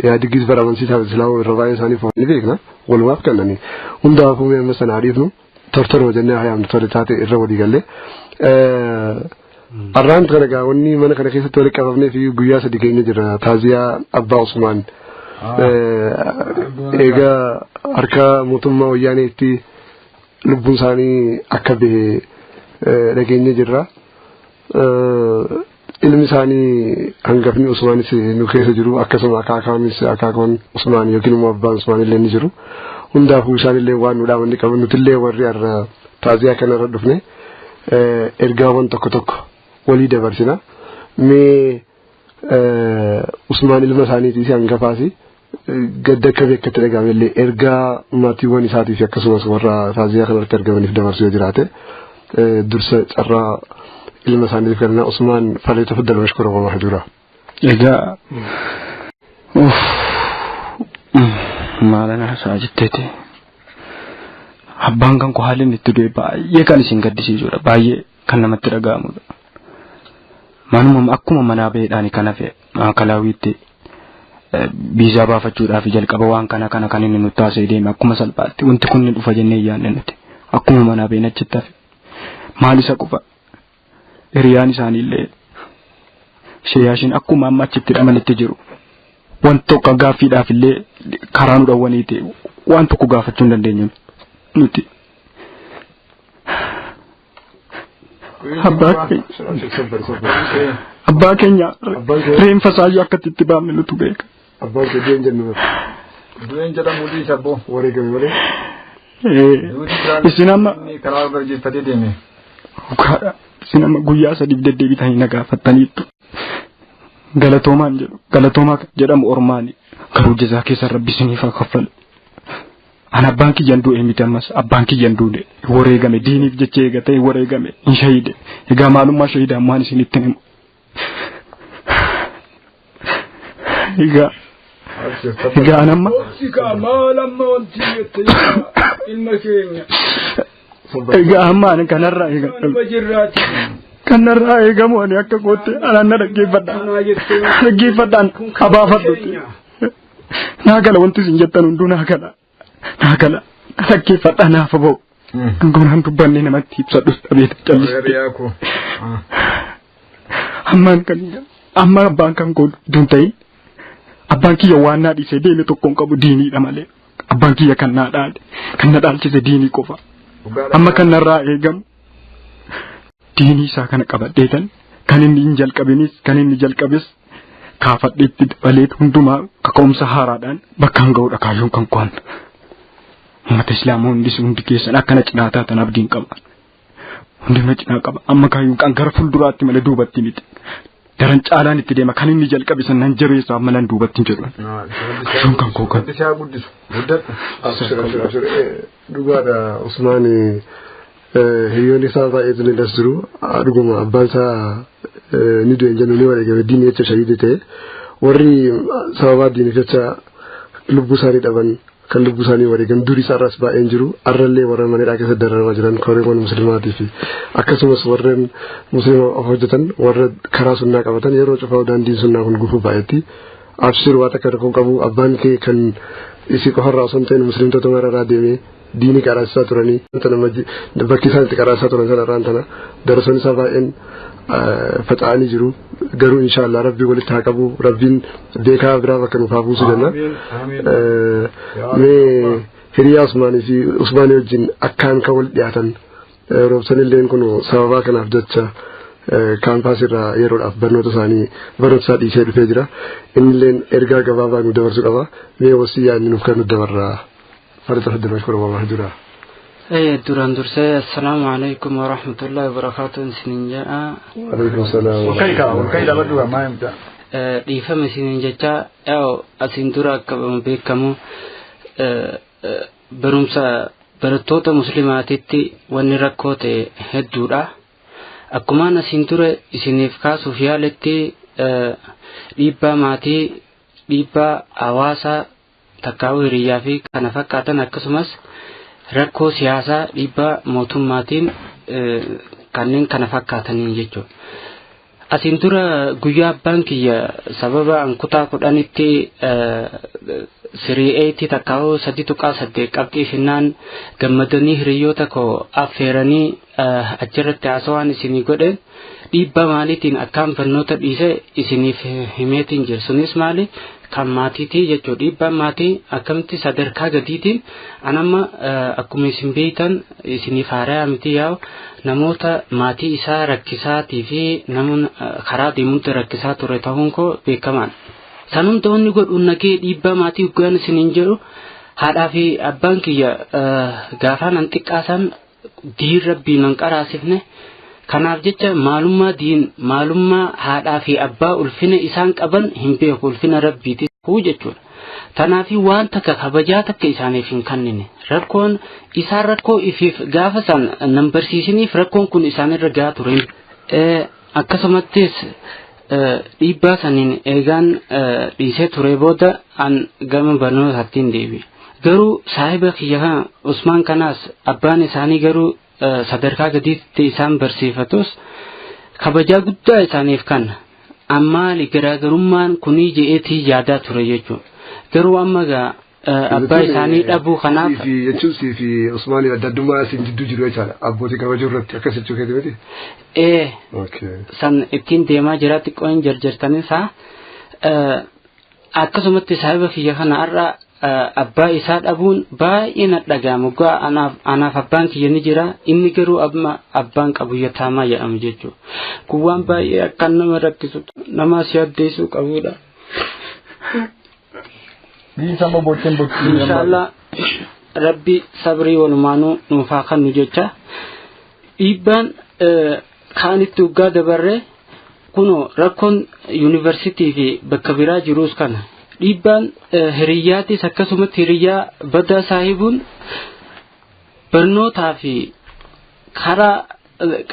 yaadigis bara amansiisaa islaamaa irra baay'ee isaanii ni beekna walumaaf kennanii hundaafuu mee amma sana dhiifnu tortoroo jennee hayaamnu tole taate irra walii galle. Arraan kana gaa wanni mana kana keessatti walitti qabamnee fi guyyaa sadi keenya jira taaziyaa abbaa Usmaan. Egaa harka mootummaa wayyaaneetti lubbuun isaanii akka bahe dhageenya jirra. Ilmi isaanii hangafni Usmaanis nu keessa jiru akkasuma akaakaanis akaakoon Usmaan yookiin immoo abbaan Usmaan illee ni jiru. Hundaafuu isaan illee waan nu dhaaban ni qaban nutillee warri har'a taaziyaa kanarra dhufne ergaawwan tokko tokko walii dabarsina. Mee Usmaan ilma isaaniitii si hangafaasi gadda akka beekatti dhagahame illee ergaa maatiiwwan isaatii fi akkasumas warra taaziyaa kanarratti argamaniif dabarsu yoo jiraate dursa carraa ilma isaaniitiif kennaa Usmaan falee tafaddal mashkura wa mahjura. Egaa maalan haasaa jetteeti. Abbaan kan koo haalli inni itti du'e baay'ee kan isin gaddisiisudha. Baay'ee kan namatti dhaga'amudha. Manuma akkuma manaa baheedhaan kan hafe maakalawiitti biizaa baafachuudhaaf jalqaba waan kana kana kan inni nutti haasa'ee deeme akkuma salphaatti wanti kun ni dhufa jennee hin yaadne nuti. Akkuma manaa baheen achitti hafe. Maal isa qofa hiriyaan isaaniillee sheeyaashiin akkuma amma achitti hidhamanitti jiru. Wanti tokko gaaffiidhaaf illee karaa nu dhawwanii ta'e waan tokko gaafachuu hin dandeenyu nuti. Abbaa keenya reenfa isaayyuu akkatti itti baafne nutu beeka. Abbaan kee du'een jennu. Du'een jedhamu dhiisa abboo. Wareegame malee. Isin amma karaa barjeeffatee deeme. Dhugaadha. Isin amma guyyaa sadiif deddeebitanii na gaafattaniittu. Galatoomaan jedhu galatoomaa jedhamu ormaani garuu jazaa keessan rabbi isiniif haa kaffalu. An abbaan kiyyan du'e miti ammas abbaan kiyyan duune wareegame diiniif jecha eegatee wareegame hin shahiide. Egaa maalummaa shahiida ammaan isinitti himu. Egaa an amma. Maal amma wanti jette ilma keenya. Egaa amma ani kanarraa eegamu. Kanarraa eegamu ani akka kootti anaan na dhaggeeffadha. Dhaggeeffadhaan abaafadhutti. Naa gala wanti isin jettan hunduu naa gala. Naa gala. Dhaggeeffadhaa naaf ba'u. Angoonaan dubbannee namatti ibsadhus dhabeeta calliste. Ammaan kan amma abbaan kan koo duun ta'in abbaan kiyya waan naa dhiisee deeme tokko hin qabu diiniidha malee. Abbaan kiyya kan naa dhaale kan na dhaalchise diinii qofa. Amma kan narraa eegamu diinii isaa kana qabadheetan kan inni hin jalqabinis kan inni jalqabes kaafadheetti dabaleet hundumaa kaka'umsa haaraadhaan bakkaan ga'uudha kaayyoon kan qo'an. Uummata Islaamaa hundis hundi keessan akkana cinaa taatan abdiin qaba. Hundina cinaa qaba. Amma kaayyoon kan gara fuulduraatti malee duubatti miti. Daran caalaan itti deema kan inni jalqabe san nan jabeessaaf malan duubatti hin jedhu. Kaayyoon kan koo kan. Isaa guddisu. Guddadhu. Dhugaadha Usmaan hiriyoonni isaa baay'eetu ni das jiru. Dhuguma abbaan isaa ni du'e hin jennu ni wareegame diinii jecha shahiidii ta'e. Warri sababaa diiniif jecha lubbuu isaanii dhaban kan lubbuu isaanii wareegan durii isaarraas baay'een jiru. Arrallee warra manadhaa keessa dararamaa jiran koreewwan muslimaatii fi akkasumas warreen muslima of hojjetan warra karaa sunnaa qabatan yeroo cufaa daandiin sunnaa kun gufuu baay'eetti. Abshir waa takka rakkoo qabu abbaan kee kan isii qofarraa osoo hin ta'in muslimtoota mararraa deemee diinii qaraasisaa turanii bakki isaan itti qaraasisaa turan sanarraan tana darasoon isaa baay'een faca'anii jiru garuu inshaallah rabbii walitti haa qabu rabbiin beekaa biraa bakka nuuf haa buusu jenna. Mee hiriyaa Usmaanii fi Usmaanii wajjin akkaan kan wal dhiyaatan roobsanilleen kun sababaa kanaaf jecha kaampaasii irraa yeroodhaaf barnoota isaanii barnoota isaa dhiisee dhufee jira. Innilleen ergaa gabaabaa nu dabarsu qaba. Mee wasiyyaa inni nuuf kennu dabarraa. Farda mashkura waa dura. Duraan dursee assalaamu alaikum wa rahmatullahi wa barakaatuh isiniin jedha. Alaikum salaam. Olka'i dhaabadhu maa himta. Dhiifama isiniin jecha yaa'u asiin dura akka beekamu barumsa barattoota muslimaatitti wanni rakkoo ta'e hedduudha. Akkumaan asiin dura isiniif kaasuuf yaaletti dhiibbaa maatii, dhiibbaa hawaasaa, takkaa'uu hiriyyaa fi kana fakkaatan akkasumas rakkoo siyaasaa dhiibbaa mootummaatiin kanneen kana fakkaataniin jechuudha. Asiin dura guyyaa abbaan kiyya sababa an kutaa 10tti 3.8 takkaa'uu 3.8 qabxii finnaan gammadanii hiriyoota koo affeeranii achirratti haasawaan isinii godhe dhiibbaa maaliitiin akkaan barnoota dhiise isiniif himeetiin jiru. Sunis maali? Kan maatiitii jechuudha. Dhiibbaan maatii akkamitti sadarkaa gadiitiin an amma akkuma isin beektan isiniif haaraa miti yaa'u namoota maatii isaa rakkisaatii fi namoota karaa deemuutti rakkisaa ture ta'uun koo beekamaadha. San hunda wanni godhuun nagee dhiibbaa maatii hoggaan isiniin jedhu haadhaa fi abbaan kiyya gaafaan an xiqqaasan diin rabbii nan qaraasifne. Kanaaf jecha maalummaa diin maalummaa haadhaa fi abbaa ulfina isaan qaban hin beeku ulfina rabbiiti jechuudha. Kanaaf waan takka kabajaa takka isaaniif hin kennine. Rakkoon isaan rakkoo ifiif gaafa san nan barsiisiniif rakkoon kun isaanirra gahaa ture. Akkasumattis dhiibbaa saniin eegaan dhiisee ture booda an gama barnootaatti hin deebi'e. Garuu saahiba kiyya kana Usmaan kanaas abbaan isaanii garuu sadarkaa gadiitti isaan barsiifatus kabajaa guddaa isaaniif kenna. Ammaali garaagarummaan kunii je'eetii yaadaa ture jechuudha. Garuu amma gaa abbaa isaanii dhabuu kanaaf. Jechuun sii fi Usmaanii adda addummaa isin jidduu jiru jechaadha. Abbootii kabajuu irratti akkas jechuu keeti miti? San ittiin deemaa jira xiqqoo hin jarjartanis haa. Akkasumatti saahiba kiyya kana har'a abbaa isaa dhabuun baay'ee na dhaga'ama. Waggaa anaaf abbaan kiyya ni jira inni garuu amma abbaan qabu yataamaa jedhamu jechuudha. Kun waan baay'ee akkaan nama rakkisu nama si addeessuu qabudha. Inshaallah rabbi sabrii walumaanuu nuuf haa kennu jecha dhiibbaan kaanitti waggaa dabarree kunoo rakkoon yuunivarsiitii fi bakka biraa jirus kana. Dhiibbaan hiriyyaatis akkasumatti hiriyyaa badaa saahibuun barnootaa fi karaa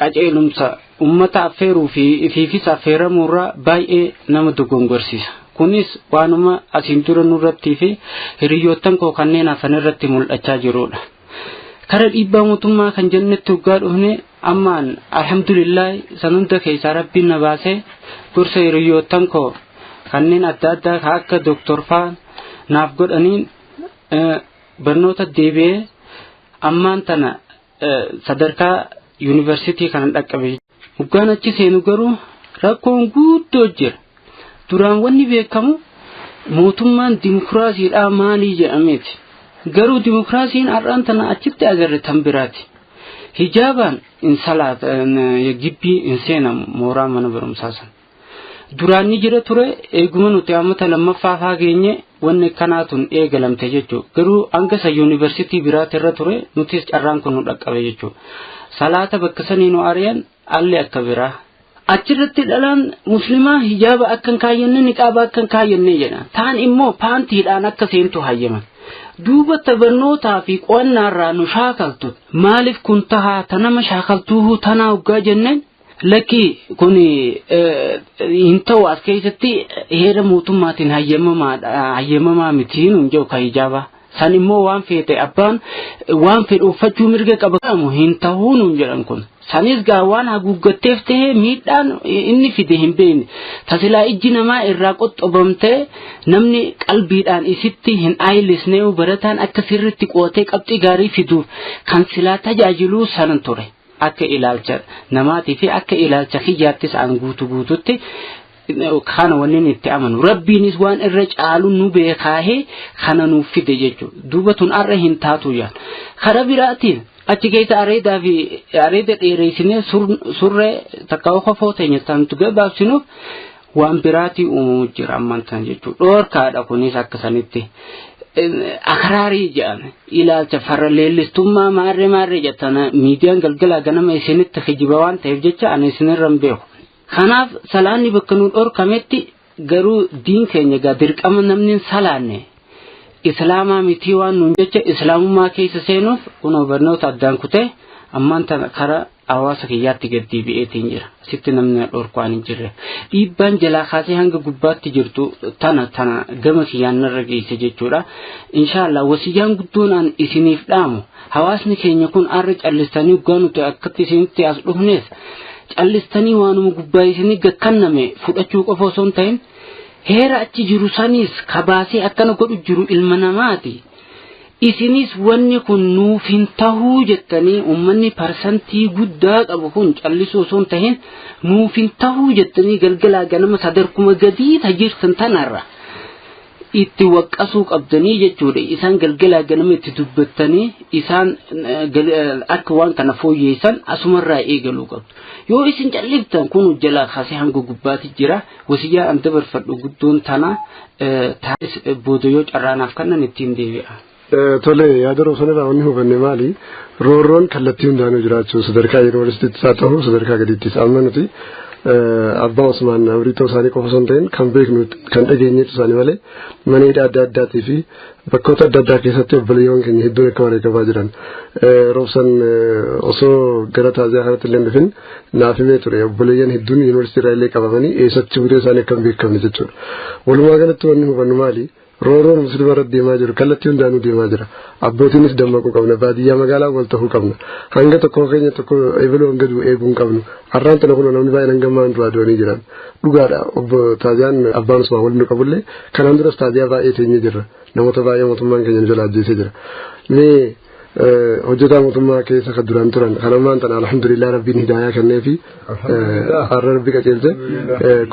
qajeelumsa ummata affeeruu fi ifiifis affeeramuurraa baay'ee nama dogongorsiisa. Kunis waanuma asiin dura nurrattii fi hiriyyoottan koo kanneen hafan irratti mul'achaa jirudha. Kara dhiibbaa mootummaa kan jennetti hoggaa dhufne, ammaan alhamdulillah san hunda keessaa Rabbiin na baasee, gorsa hiriyyoottan koo kanneen adda addaa ka akka doktor faa naaf godhaniin barnoota deebi'ee ammaan tana sadarkaa yuunivarsiitii kana dhaqqabe. Hoggaan achi seenu garuu rakkoon guddoo jira. Duraan wanni beekamu mootummaan dimokiraasiidhaa maalii jedhameeti. Garuu dimokiraasiin har'aan tana achitti agarre tan biraati. Hijaabaan hin salaat gibbii hin seenamu mooraa mana barumsaa sana. Duraan ni jira ture, eeguma nuti ammata lammaffaa faa geenye wanni kanaatun eegalamte jechuudha. Garuu hanga isa yuunivarsiitii biraati irra ture, nutis carraan kun nu dhaqqabe jechuudha. Salaata bakka sanii nu ari'an alli akka biraa. Achirratti dhalaan muslimaa hijaaba akka hin kaayyanne, niqaaba akka hin kaayyanne jedha. Taan immoo paantiidhaan akka seentu hayyaman. Duuba barnootaa fi qo'annaarraa nu shaakaltu. Maaliif kun tahaa, ta nama shaakaltuu tanaa hoggaa jenneen, lakki kun hin ta'u, as keessatti heera mootummaatiin hayyamamaa miti nuun jedhu ka hijaabaa. San immoo waan feete abbaan waan fedhu uffachuu mirga qaba hin ta'uu nuun jedhan kun. Sanis gaa waan haguuggatteef ta'ee miidhaan inni fide hin beekne. Tasilaa ijji namaa irraa qoxxobamtee namni qalbiidhaan isitti hin ayilisnee, barataan akka sirriitti qo'atee qabxii gaarii fiduuf kan silaa tajaajiluu sanan ture. Akka ilaalcha namaatii fi akka ilaalcha kiyyaattis aan guutu guututti kana wanni itti amanu. Rabbiinis waan irra caalu nu beekaahee kana nuuf fide jechuudha. Duuba tun arra hin taatu yaan. Karaa biraatiin achi keessa areedaa fi areeda dheeressinee surree takka kofoo teenya santu gabaabsinuuf waan biraatii uumamu jira ammaan tan jechuudha. Dhoorkaadha kunis akka sanitti. Akraarii jedhame ilaalcha farra leellistummaa maarree maarree jettana miidiyaan galgalaa ganama isinitti kijiba waan ta'eef jecha ani isinirra hin beeku. Kanaaf salaanni bakka nu dhorkametti garuu diin keenya gaa dirqama namni hin salaanne islaamaa mitii waan nuun jecha islaamummaa keessa seenuuf kunoo barnoota addaan kutee ammaan tana karaa hawaasa kiyyaatti gad deebi'eetiin jira. Asitti namni na dhorku waan hin jirre. Dhiibbaan jalaa kaasee hanga gubbaatti jirtu tana tana gama kiyyaan narra geesse jechuudha. Inshaallah wasiyyaan guddoon an isiniif dhaamu, hawaasni keenya kun arra callistanii hoggaa nuti akkatti isinitti as dhufnees callistanii waanuma gubbaa isinii gakkanname fudhachuu qofa osoo hin ta'in, heera achi jiru sanis kabaasee akkana godhu jiru ilma namaati. Isinis wanni kun nuuf hin tahuu jettanii, uummanni parsantii guddaa qabu kun callisuu osoo hin tahin, nuuf hin tahuu jettanii galgalaa ganama sadarkuma gadii tajirtan tanarra itti waqqasuu qabdanii jechuudha. Isaan galgalaa ganama itti dubbattanii isaan akka waan kana fooyyeessan asumarraa eegaluu qabdu. Yoo isin calliftan kun jalaa kaasee hanga gubbaatti jira. Wasiyyaa an dabarfadhu guddoon tana taa'is booda yoo carraanaaf kannan ittiin deebi'a. Tole, yaada Roobsanirraa wanni hubanne maali? Roorroon kallattii hundaanuu jiraachuu, sadarkaa yuunivarsiitiittis haa ta'u sadarkaa gadiittis, amma nuti abbaa Usmaan Amriitoo isaanii qofa osoo hin ta'in kan beeknu kan dhageenyeetu isaanii malee, mana hidhaa adda addaatii fi bakkoota adda addaa keessatti obboleeyyoon keenya hedduun akka wareegamaa jiran Roobsan osoo gara taaziyaa kanatti illee dhufin naaf himee ture. Obboleeyyan hedduun yuunivarsiitii irraa illee qabamanii eessatti butee isaanii akka hin beekamne jechuudha. Walumaa galatti wanni hubannu maali? Roorroon muslima irratti deemaa jiru kallattii hundaanuu deemaa jira. Abbootiinis dammaquu qabna. Baadiyyaa magaalaa wal ta'uu qabna. Hanga tokko keenya tokko ebaluu hanga du'u eeguu hin qabnu. Har'aan tana kun namni baay'een hanga ammaan du'aa du'anii jiran. Dhugaadha, obbo Taaziyaan abbaan Usmaan waliin nu qabullee kanaan duras taaziyaa baay'ee teenyee jirra. Namoota baay'ee mootummaan keenya nu jala ajjeesee jira. Mee hojjetaa mootummaa keessa kan duraan turan, kan ammaan tana alhamdulillah Rabbiin hidaayaa kennee fi har'a Rabbi qajeelche,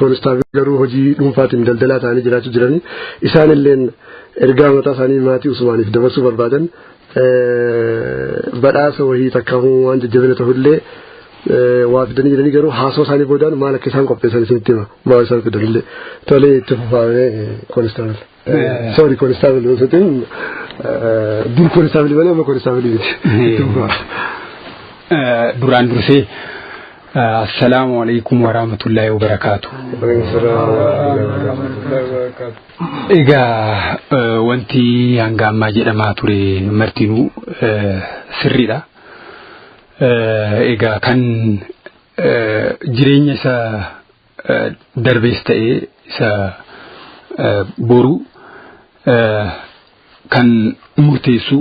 koonistaabil garuu hojii dhuunfaatiin daldalaa ta'anii jiraachuu jiranii, isaan illeen ergaa mataa isaanii maatii Usmaaniif dabarsuu barbaadan, badhaasa wahii takka waan jajjabina ta'ullee waa fidanii jiranii, garuu haasoo isaanii boodaan maal akka isaan qopheessan isinitti hima, maal isaan fidanillee. Tolee, itti fufaamee koonistaabil. Sorry, koonistaabil osoo ta'in, dur koonistaabil malee amma koonistaabil miti. Itti fufaa. Duraan dursee assalaamu alaikum warahmatullahi wabarakaatu. Wabarakatuh. Egaa wanti hanga ammaa jedhamaa ture martinuu sirriidha. Egaa kan jireenya isa darbees ta'ee isa boru kan murteessu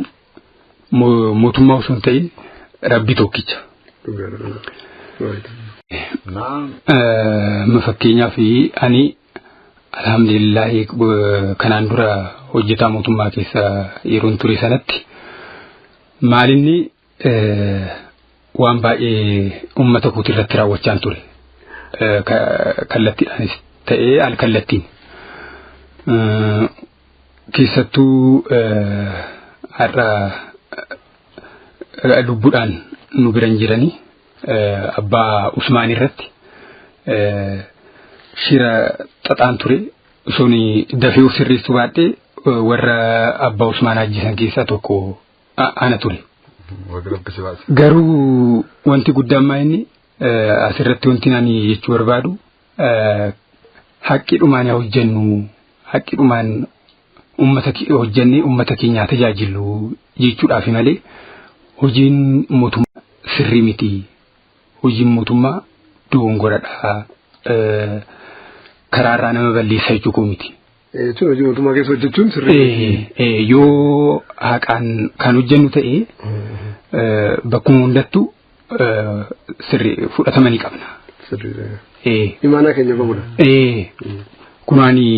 mootummaa osoo hin ta'in Rabbi tokkicha. Fakkeenyaaf ani alhamdulillahi kanaan dura hojjetaa mootummaa keessa yeroon ture sanatti maalinni waan baay'ee uummata kootii irratti raawwachaa ture. Kallattiidhaanis ta'ee al kallattiin. Keessattuu har'a lubbuudhaan nu biran jiranii abbaa Usmaan irratti shira xaxaan ture. Osoon dafee of sirreessuu baadhee warra abbaa Usmaan ajjeesan keessaa tokko ana ture. Garuu wanti guddaan maa inni asirratti wanti ani jechuu barbaadu haqqi dhumaan yaa hojjennu, haqqi dhumaan uummata hojjennee uummata keenyaa tajaajillu jechuudhaaf malee hojiin mootummaa sirrii miti. Hojiin mootummaa dogongoradha. Karaarraa nama balleessa jechuu koo miti. Jechuun hojii mootummaa keessa hojjechuun sirrii. Yoo haqaan kan hojjennu ta'e bakkuma hundattuu sirrii fudhatama ni qabna. Sirrii. Imaanaa keenya bahudha. Kunaani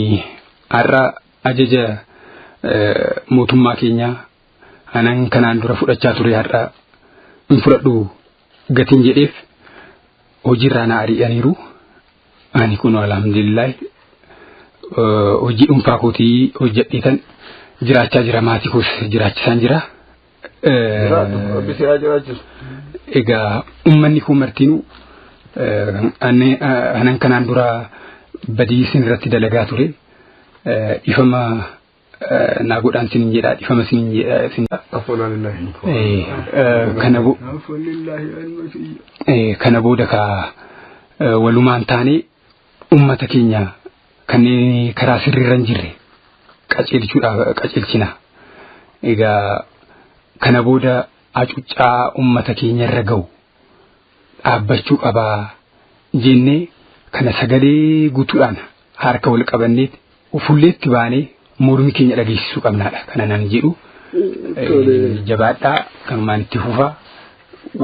har'a ajaja mootummaa keenyaa anan kanaan dura fudhachaa ture har'a hin fudhadhu gatiin jedheef hojiirraa na ari'aniiru. Ani kun alhamdulillah hojii dhuunfaa kootii hojjedheetan jiraachaa jira, maatii koos jiraachisaan jira. Egaa uummanni kun martinuu anan kanaan dura badii isin irratti dalagaa ture ifama naa godhaan sinin jedha, dhifama sinin jedha. Kana booda ka walumaan taanee uummata keenya kanneen karaa sirriirra hin jirre qajeelchuudhaaf qajeelchina. Egaa kana booda hacuuccaa uummata keenya irra ga'u dhaabbachuu qabaa jennee kana sagalee guutuudhaan harka wal qabanneet fuulleetti baanee mormi keenya dhageessisuu qabnaadha. Kana nan jedhu jabaadhaa, kanumaan itti fufaa,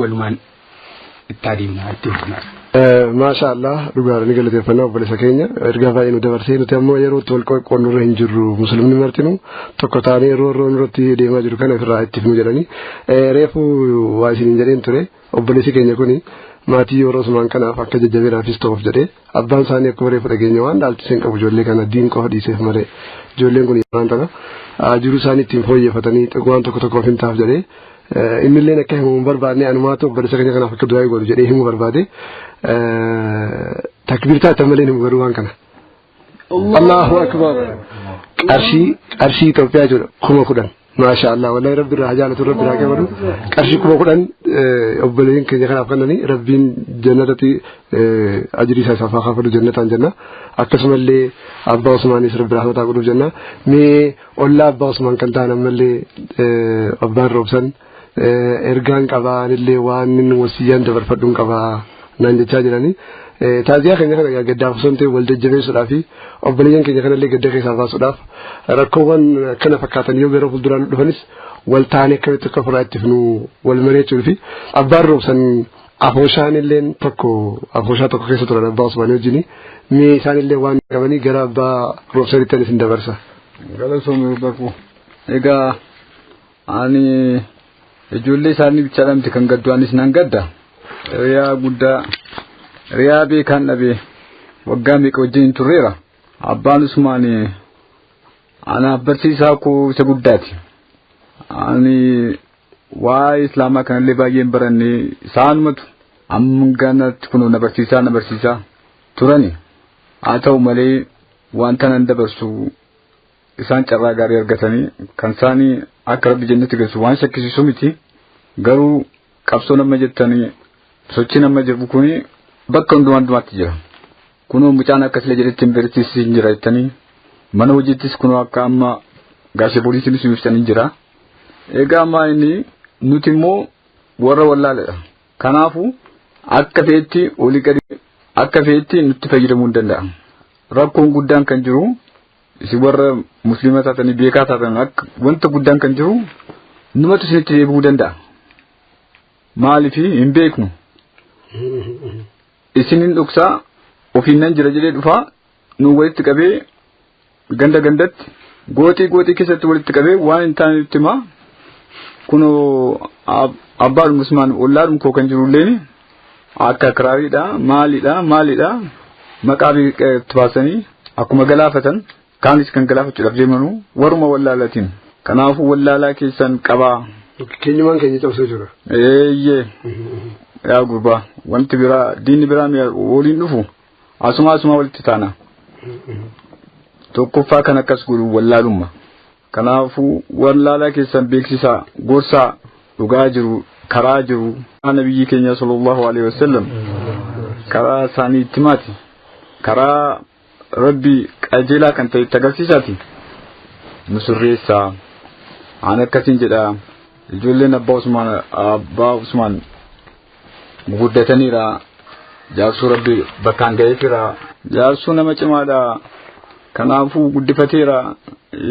walumaan itti adeemnaa, itti fufnaa. Maasha Allah, dhugaadha ni galateeffannaa obboleessa keenya ergaa baay'ee nu dabarsee. Nuti ammoo yeroo itti wal qoqqoodnu irra hin jirru, musliimni martinuu tokko taanee yeroo yeroo nurratti deemaa jiru kana ofirraa itti finu jedhanii reefu waa isiniin jedheen ture. Obboleessi keenya kuni maatii yeroo Usmaan kanaaf akka jajjabeeraafis ta'uuf jedhee abbaan isaanii akkuma reefu dhageenya waan dhaalchiseen qabu ijoollee kana diin qofa dhiiseef malee ijoolleen kun yeroo tana jiruu isaanii ittiin fooyyeffatanii waan tokko tokkoof hin taaf jedhee innilleen akka himuu hin barbaadne anumaatu obboleessa keenya kanaaf akka du'aa godhu jedhee himuu barbaade. Takbiirtaa itti malee himu garuu waan kana. Allahu akbar. Qarshii Itoophiyaa jechuudha 10,000. Maasha Allah, wallahi rabbi irraa jaalatu, rabbi irraa qabadu. Qarshii 10,000 obboleeyyiin keenya kanaaf kennanii rabbiin jannatatti ajrii isaa isaaf haa kafalu, jannataan jenna. Akkasumallee abbaa Usmaanis rabbi rahmataa godhuuf jenna. Mee ollaa abbaa Usmaan kan ta'an ammallee abbaan roobsan ergaan qabaa, anillee waan inni wasiyyaan dabarfadhuun qabaa naan jechaa jiranii. Taaziyaa keenya kana gaddaaf osoo hin ta'in wal jajjabeessuudhaa fi obboleeyyan keenya kanallee gadda keessaa baasuudhaaf rakkoowwan kana fakkaatan yoo yeroo fuulduraan dhufanis wal taanee akkamitti akka ofirraa itti finu wal mari'achuu fi abbaan roobsan afooshaan illeen tokko afooshaa tokko keessa turan abbaa Usmaanii wajjin mee isaan illee waan qabanii gara abbaa roobsanitti isin dabarsa. Galatoomii bakku. Egaa ani ijoollee isaanii bichaadhaan miti kan gaddu, anis nan gadda. Riyaa guddaa riyaa beekaan dhabee waggaa meeqa wajjin turreera. Abbaan Usmaan anaaf barsiisaa koo isa guddaati. Ani waa'ee islaamaa kanallee baay'ee hin baranne, isaanumatu amma ganatti kun na barsiisaa turani. Haa ta'u malee wanta nan dabarsu isaan carraa gaarii argatanii kan isaanii akka rabbi jannatti geessu waan shakkisiisu miti. Garuu qabsoo nama jettanii sochii nama jiru kuni bakka hundumaa hundumaatti jira. Kunoo mucaan akkasilee jedhetti hin beeksisiin jira jettanii Mana hojiittis kunoo akka amma gaasee poolisiinis ibsanii jira. Egaa amma inni nuti immoo warra wallaaledha. Kanaafuu akka feetti olii gadi akka feetti nutti fayyadamuu hin danda'a. Rakkoon guddaan kan jiru isin warra musliima taatanii beekaa taatan akka wanta guddaan kan jiru numatu isinitti deebi'uu danda'a. Maaliif hin beeknu? Isinin dhoksaa ofiin nan jira jedhee dhufaa nu walitti qabee ganda gandatti gooxii gooxii keessatti walitti qabee waan hin taane nutti himaa. Kunoo abbaan Usmaan ollaadhum koo kan jirulleen akka kiraariidha maalidha maalidha maqaa itti baasanii akkuma galaafatan kaanis kan galaafachuudhaaf deemanuu waruma wallaalatiin. Kanaafuu wallaalaa keessan qabaa. Keenyumaan keenya cabsuu jira. Eeyyee. Yaa gurbaa wanti biraa diinni biraa waliin dhufu asuma asuma walitti taana. Tokkoffaa kan akkas godhu wallaalumma. Kanaafuu wallaalaa keessan beeksisaa gorsaa dhugaa jiru karaa jiru nabiyyi keenya sallallahu alaihi wasallam karaa isaanii itti himaati karaa rabbi qajeelaa kan ta'e itti agarsiisaati nu sirreessaa aan akkasiin jedha ijoolleen abbaa Usmaan guddataniira jaarsuu rabbi bakkaan ga'eefira jaarsuu nama cimaadha kanaafuu guddifateera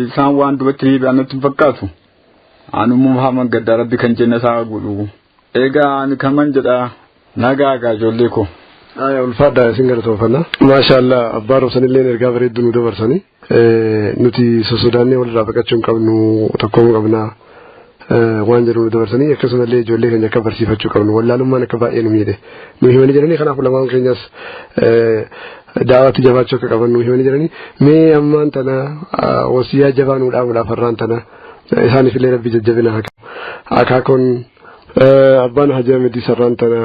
isaan waan dubatti deebi'an natti hin fakkaatu anummoo haman gaddaa rabbi kan jenna isaa godhu egaa ani kaman jedha nagaa gaa ijoollee koo. Aya ulfaadha isin galatoofana. Maashaallah abbaa roobsanillee ergaa bareedduu nu dabarsani. Nuti sosodaannee walirraa baqachuu hin qabnu tokkoomuu qabna waan jedhu nu dabarsanii akkasumallee ijoollee keenya akka barsiifachuu qabnu wallaalummaan akka baay'ee nu miidhe nu himanii jiranii kanaaf lamaan keenyas daawatti jabaachuu akka qaban nu himanii jiranii mee ammaan tana wasiyyaa jabaa nu dhaabuudhaaf har'aan tana isaaniif illee rabbi jajjabina akaakoon abbaan Hajji Ahmed sarraan tana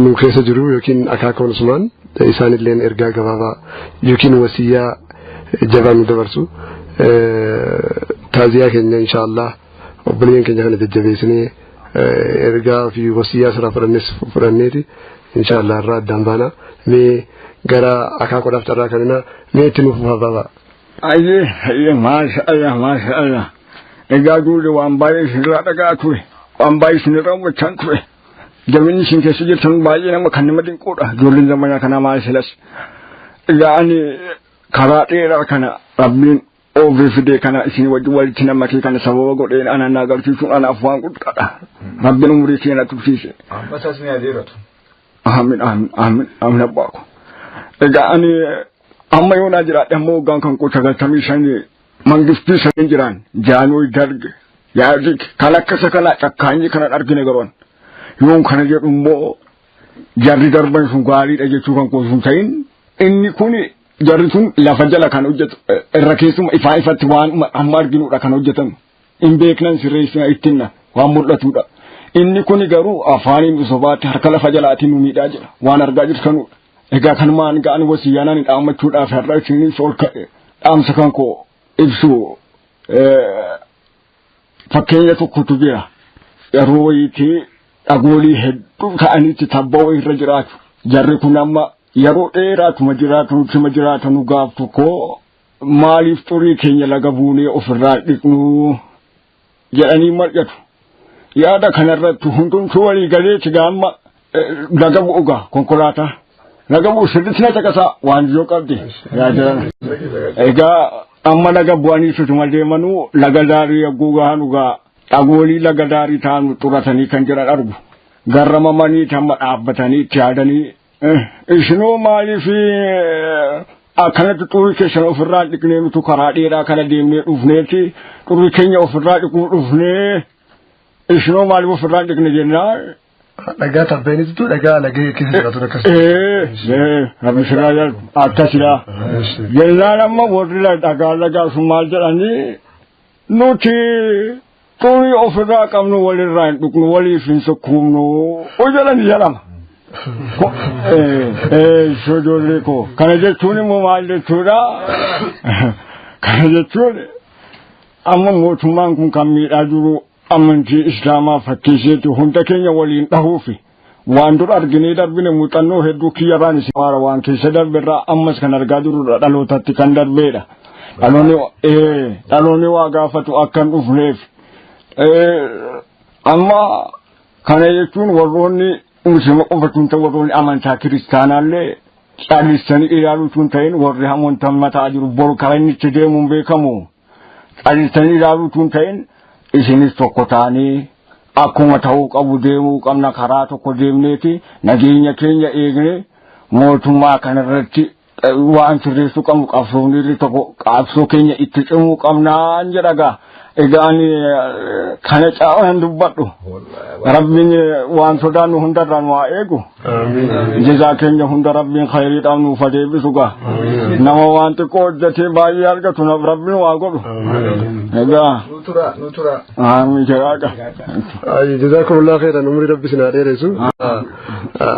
nu keessa jiru yookiin akaakoon Usmaan isaanilleen ergaa gabaabaa yookiin wasiyyaa jabaa nu dabarsu taaziyaa keenya inshaallah obboleeyyan keenya kana jajjabeessinee ergaa fi wasiyyaa sirraa fudhannes fudhanneeti inshaallah irraa addaan baana mee gara akaakoodhaaf carraa kanina mee itti nuuf baabaa. Ayyee ayyee maasha Allah maasha Allah egaa duule waan baay'ee isinirraa dhagaa ture waan baay'ee isinirraa hubachaan ture jabinni isin keessa jirtan baay'ee nama kan nama dinquudha ijoolleen zamanaa kanaa maal silas egaa ani karaa dheeraa kana rabbiin oofee fidee kana isin wajjin walitti namakee kana sababa godheen ana na agarsiisuun anaaf waan guddaadha rabbiin umurii kee na tursiise. Ammas ni adeeratu. Aamin aamin aamin aamin abbaa ko. Egaa ani amma yoo naa jiraadhe ammoo waggaan kan koo 95 mangistii saniin jiraan jaanooy darge yaadik kan akkasa kana cakkaanyii kanan argine garoon yoon kana jedhu immoo jarri darban sun gaariidha jechuu kan koo sun ta'in inni kun jarri sun lafa jala kan hojjetu irra keessuma ifaa ifatti waan amma arginudha kan hojjetan hin beeknan sirreessina ittinna waan mul'atudha. Inni kun garuu afaaniin sobaatti harka lafa jalaatiin nu miidhaa jira waan argaa jirtanudha. Egaa kanumaan ga'an wasiyyaanaan dhaammachuudhaaf har'a isiniif ol ka'e dhaamsa kan koo ibsu fakkeenya tokkotu jira. Yeroo wayiitii dhagoolii hedduu ta'anitti tabba wayirra jiraatu. Jarri kun amma yeroo dheeraatuma jiraatuma jiraatanu gaaf tokko maaliif xurii keenya laga buunee ofirraa dhiqnu jedhanii mar'atu. Yaada kanarratti hundumtuu walii galeeti gaamma laga bu'u gaa konkolaataa. Laga bu'u sirriitti na caqasaa waan yoo qabdi. Egaa amma laga bu'anii sutuma deemanuu laga daarii yagguu gahan gaa dhagoolii laga daarii ta'an xuratanii kan jiran argu. Garramamanii tamma dhaabbatanii itti yaadanii isinoo maaliif akkanatti xurii keessan ofirraa dhiqnee nutu karaa dheeraa kana deemnee dhufneeti xurii keenya ofirraa dhiquu dhufnee isinoo maaliif ofirraa dhiqne jennaan. Dhagaa tabbeenitu dhagaa lagee keessa jiraatu akkas. Rabbi siraa jedhu akkasidha. Jennaan amma warri dhagaa lagaa sun maal jedhanii nuti xurii ofirraa qabnu walirraa hin dhuqnu waliif hin sukkuumnu jedhani jedhama. Ijoollee koo kana jechuun immoo maal jechuudha? Kana jechuun amma mootummaan kun kan miidhaa jiru amantii islaamaa fakkeesseetu hunda keenya waliin dhahuufi waan dur arginee darbine muuxannoo hedduu kiyyarraan isin waan keessa darberraa ammas kan argaa jirrudha dhalootatti kan darbeedha. Dhaloonni waa gaafatu akka hin dhufneef. Amma kana jechuun warroonni muslima qofa hin ta'in warroonni amantaa kiristaanaallee callisanii ilaaluu hin ta'in warri amantaa mataa jiru boru karaa inni itti deemuun beekamu callisanii ilaaluu hin ta'in isinis tokko ta'anii akkuma ta'uu qabu deemuu qabna karaa tokko deemneeti nageenya keenya eegne mootummaa kanarratti waan sirreessuu qabnu qabsoonni tokko qabsoo keenya itti cimuu qabnaan jedha gaa. Egaa ani kana caalaan dubbadhu. Rabbiin waan sodaannu hundarraa nu haa eegu. Jazaa keenya hunda Rabbiin khayriidhaan nuuf haa deebisu gaa. Nama waan xiqqoo hojjetee baay'ee argatu Rabbiin waa godhu. Egaa. Nu tura. Amiin jedhaa. Jazaakumullah khairan umrii Rabbi isin haa dheeressu.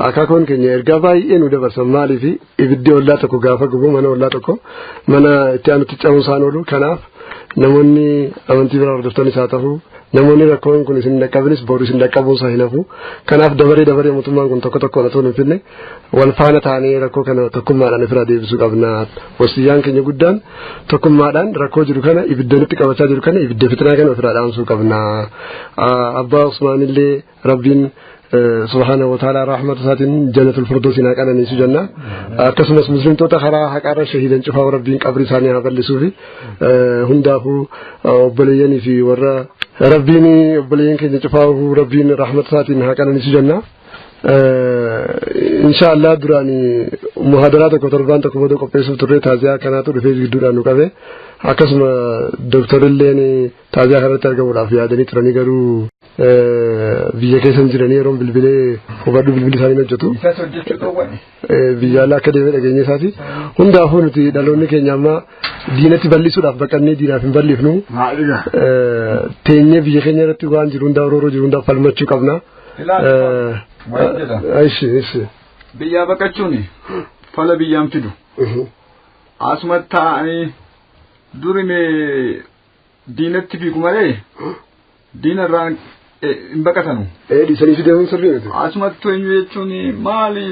Akaakuun keenya ergaa baay'ee nu dabarsan maaliif ibiddi ollaa tokko gaafa gubu mana ollaa tokko mana itti aanutti camuusaan oolu kanaaf namoonni amantii biraa hordoftanis haa ta'u namoonni rakkoon kun isin dhaqqabinis boru isin dhaqqabuun isaa hin hafu kanaaf dabaree dabaree mootummaan kun tokko tokko otoo hin finne wal faana taanee rakkoo kana tokkummaadhaan ofirraa deebisuu qabna wasiyyaan keenya guddaan tokkummaadhaan rakkoo jiru kana ibidda nutti qabachaa jiru kana ibidda fitinaa kana ofirraa dhaamsuu qabna abbaa Usmaanillee Rabbiin subhaanahu wa ta'ala rahmata isaatiin jannatul firdausiin haa qananiisu jenna akkasumas muslimtoota karaa haqaarra shahiidan cufaa Rabbiin qabri isaanii haa bal'isuu fi hundaafuu obboleeyyanii fi warra Rabbiin obboleeyyan keenya cufaa Rabbiin rahmata isaatiin haa qananiisu jenna. Inshaallah duraan muhadaraa tokko torbaan tokko booda qopheessuuf turre taaziyaa kanaatu dhufee gidduudhaan nu qabe akkasuma dooktarilleen taaziyaa kanatti argamuudhaaf yaadanii turanii garuu biyya keessa hin jiranii yeroon bilbilee hubadhu bilbilli isaanii hojjetu. Biyya alaa akka deemee dhageenya isaati. Hundaafuu nuti dhaloonni keenya amma diinatti bal'isuudhaaf baqannee diinaaf hin bal'ifnu. Teenyee biyya keenya irratti waan jiru hundaa rooroo jiru hundaa falmachuu qabna. Ishi. Biyyaa baqachuun fala biyyaan fidu. Asuma taa'anii duri mee diinatti fiigu malee diina irraa hin baqatanu. Dhiisanii fi deemuun sirrii miti. Asumatti eenyu jechuun maali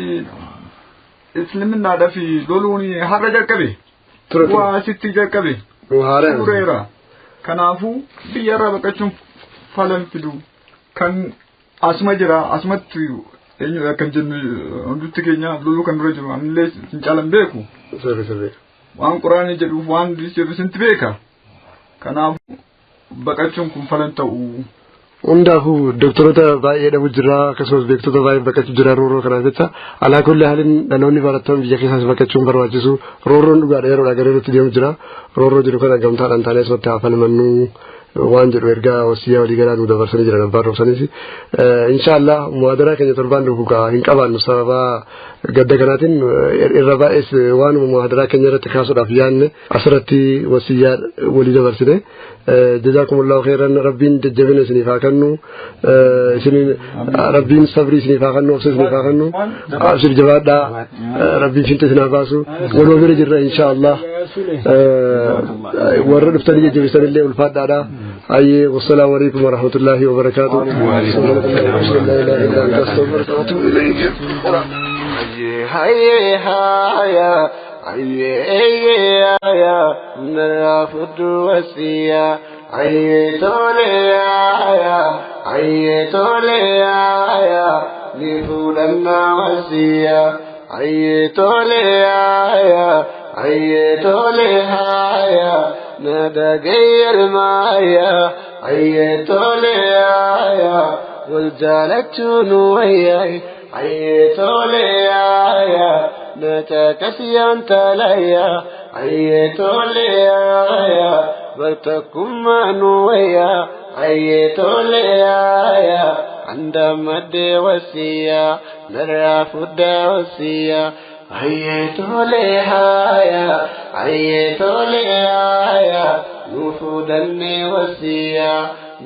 islaminaadhaa fi loluun har'a jalqabe. Waa asitti jalqabe. Tureera. Kanaafuu biyya irraa baqachuun fala hin fidu. Kan asuma jira asumatti eenyudha kan jennu hundutti keenya loluu kan dura jiru anillee sin caalan beeku. Sirri. Waan quraanii jedhuuf waan jedhu sinti beeka. Kanaafuu baqachuun kun falan ta'u. Hundaafuu doktoroota baay'ee dhabu jira akkasumas beektota baay'ee baqachuu jira rooroo kanaaf jecha alaa kulli haalin dhaloonni barattoonni biyya keessaas baqachuun barbaachisu rooroon dhugaadha yeroodha gara yerootti deemu jira rooroo jiru kana gamtaadhaan taanee asumatti haa falmannu waan jedhu ergaa wasiyyaa walii galaa nu dabarsanii jiran abbaan roobsanis inshaallah muhadaraa keenya torbaan dhufu hin qabaannu sababa gadda kanaatiin irra baay'ees waanuma muhadaraa keenya irratti kaasuudhaaf yaanne asirratti wasiyyaa walii dabarsine jazaakumullahu khairan Rabbiin jajjabina isiniif haa kennu isiniin Rabbiin sabrii isiniif haa kennu obsa isiniif haa kennu abshir jabaadhaa Rabbiin finta isin haa baasu waluma bira jirra inshaallah warra dhuftanii jajjabeessanillee ulfaadhaadha. أي والسلام عليكم ورحمة الله وبركاته. لا إله إلا أنت أستغفرك وأتوب إليك. هيا هيا هيا نرفض وسيا هيا توليا هيا توليا لفولنا وسيا هيا توليا هيا توليا ندقي المايا هيا توليا والجالة نويا هيا توليا نتكسيا تليا هيا توليا برتكم نويا هيا توليا عند مد وسيا نرفض وسيا هيا توليا هيا توليا نفودني وسيا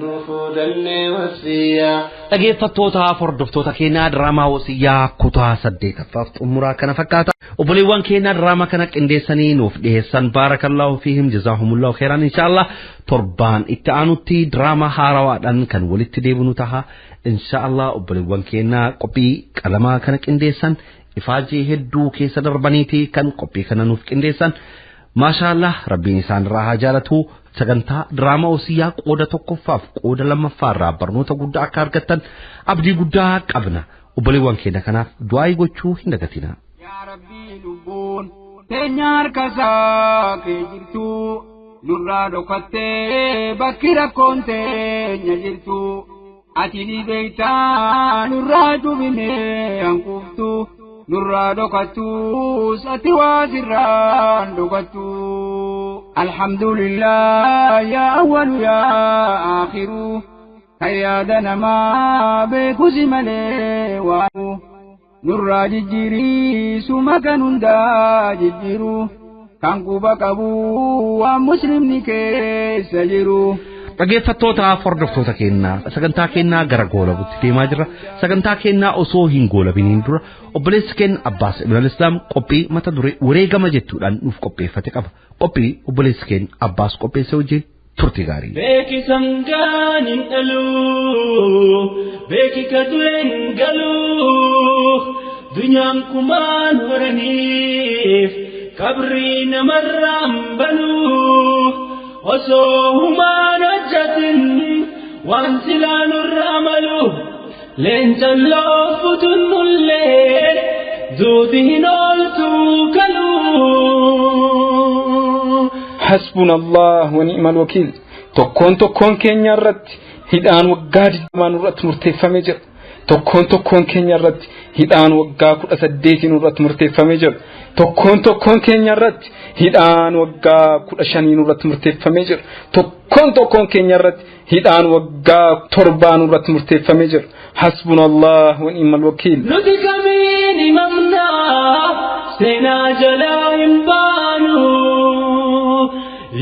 نفودني وسيا. Dhaggeeffattootaaf hordoftoota keenyaa diraamaa wasiyyaa kutaa 8ffaaf xumuraa kana fakkaata. Obboleewwan keenyaa diraamaa kana qindeessanii nuuf dhiyeessan baarakallahu fiihim jazaahumullahu khairan inshaallah torbaan itti aanutti diraamaa haarawaadhaan kan walitti deebinu taha inshaallah obboleewwan keenyaa qophii qalamaa kana qindeessan ifaajii hedduu keessa darbaniiti kan qophii kana nuuf qindeessan Maashaallah, Rabbiin isaan irraa haa jaalatu. Sagantaa diraamaa Wasiyyaa qooda tokkoffaaf qooda lammaffaa irraa barnoota guddaa akka argattan abdii guddaa qabna. Obboleewwan keenya kanaaf du'aayii gochuu hin dagatina. Yaa Rabbii, lubbuun teenya harka isaa kee jirtu, nurraa dhokattee bakki rakkoon teenya jirtu ati ni beektaa. Nurraa cubinee hanquftu, nurraa dhokattus ati waa sirraan dhokattu. Alhamdulillah, yaa awwalu yaa akhiru, kan yaada namaa beekusi malee waa nurraa jijjiirii suma kan hundaa jijjiiru, kan quba qabu waan muslimni keessa jiru. Dhaggeeffattootaaf hordoftoota keenyaa, sagantaa keenyaa gara goolabutti deemaa jirra. Sagantaa keenyaa osoo hin goolabiniin dura obboleessi keenya Abbaas Ibn Islaam qophii mata duree wareegama jettuudhaan nuuf qopheeffate qaba. Qophii obboleessi keenya Abbaas qopheesse wajjin turte gaarii. Beeki sangaan hin dhalu, beeki ka du'e hin galu, dunyaan kumaan horaniif qabrii namarraan banu. Osoo humaan hojjatin waan silaa nurraa malu, leencan loofutu nullee duuti hin ooltu kaluu. Hasbuna Allah wa ni'mal wakiil. Tokkoon tokkoon keenya irratti hidhaan waggaa 20 nurratti murteeffamee jira. Tokkoon tokkoon keenya irratti hidhaan waggaa 18 nurratti murteeffamee jira. Tokkoon tokkoon keenya irratti hidhaan waggaa 15 nurratti murteeffamee jira. Tokkoon tokkoon keenya irratti hidhaan waggaa 7 nurratti murteeffamee jira. Hasbuna Allah wa ni'mal wakiil. Nuti kamiin himamnaa, seenaa jalaa hin baanu,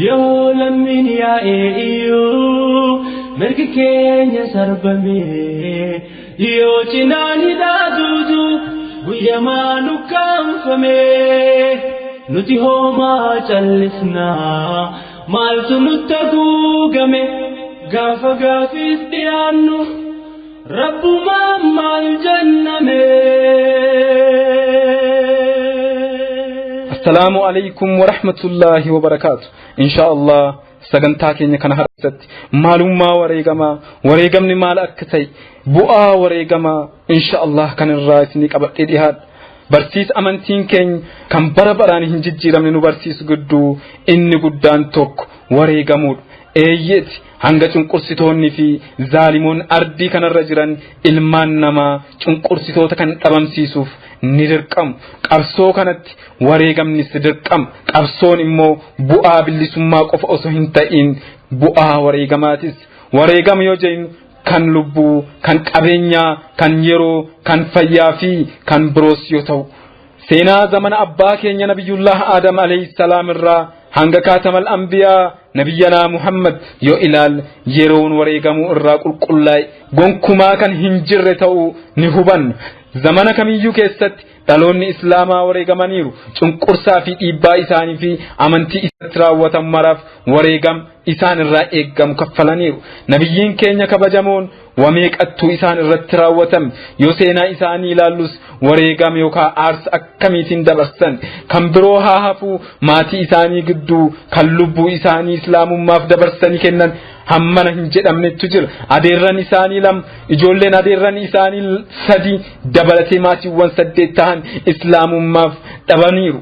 yoo lammiin yaa'ee iyyuu mirgi keenya sarbame, yoo cinaan hidhaa duutu guyyamaa nukkaanfame, nuti hoomaa callisnaa, maaltu nutti haguugame? Gaafa gaafiif dhiyaannu rabbumaan maal jenname? Assalaamu alaykum wa rahmatullahi wa barakaatu. Insha Allah, sagantaa keenya kana har'atti maalummaa wareegamaa, wareegamni maal akka ta'e, bu'aa wareegamaa insha Allah kan irraa isinii qabadhee dhiyaadha. Barsiisa amantiin keenya kan bara baraan hin jijjiiramne nu barsiisu gidduu inni guddaan tokko wareegamuudha. Eeyyeeti, hanga cunqursitoonni fi zaalimoon ardii kanarra jiran ilmaan namaa cunqursitoota kan dhabamsiisuuf ni dirqamu. Qabsoo kanatti wareegamnis dirqama. Qabsoon immoo bu'aa bilisummaa qofa osoo hin ta'in bu'aa wareegamaatis. Wareegama yoo jennu kan lubbuu, kan qabeenyaa, kan yeroo, kan fayyaa fi kan biroos yoo ta'u. Seenaa zamana abbaa keenya Nabiyyullah Aadam alayhi salaam irraa hanga kaatamal anbiyaa Nabiyyanaa Muhammad yoo ilaalle, yeroon wareegamuu irraa qulqullaa'e gonkumaa kan hin jirre ta'uu ni hubanna. Zamana kamiyyuu keessatti dhaloonni Islaamaa wareegamaniiru. Cunqursaa fi dhiibbaa isaanii fi amantii isatti raawwatan maraaf wareegam isaan irraa eeggamu kaffalaniiru. Nabiyyiin keenya kabajamoon wameeqattuu isaan irratti raawwatame. Yoo seenaa isaanii ilaallus wareegama yookaan aarsa akkamiitiin dabarsan, kan biroo haa hafuu, maatii isaanii gidduu kan lubbuu isaanii Islaamummaaf dabarsanii kennan hammana hin jedhamnetu jira. Adeerran isaanii lama, ijoolleen adeerran isaanii sadi dabalatee maatiiwwan saddeet ta'an Islaamummaaf dhabaniiru.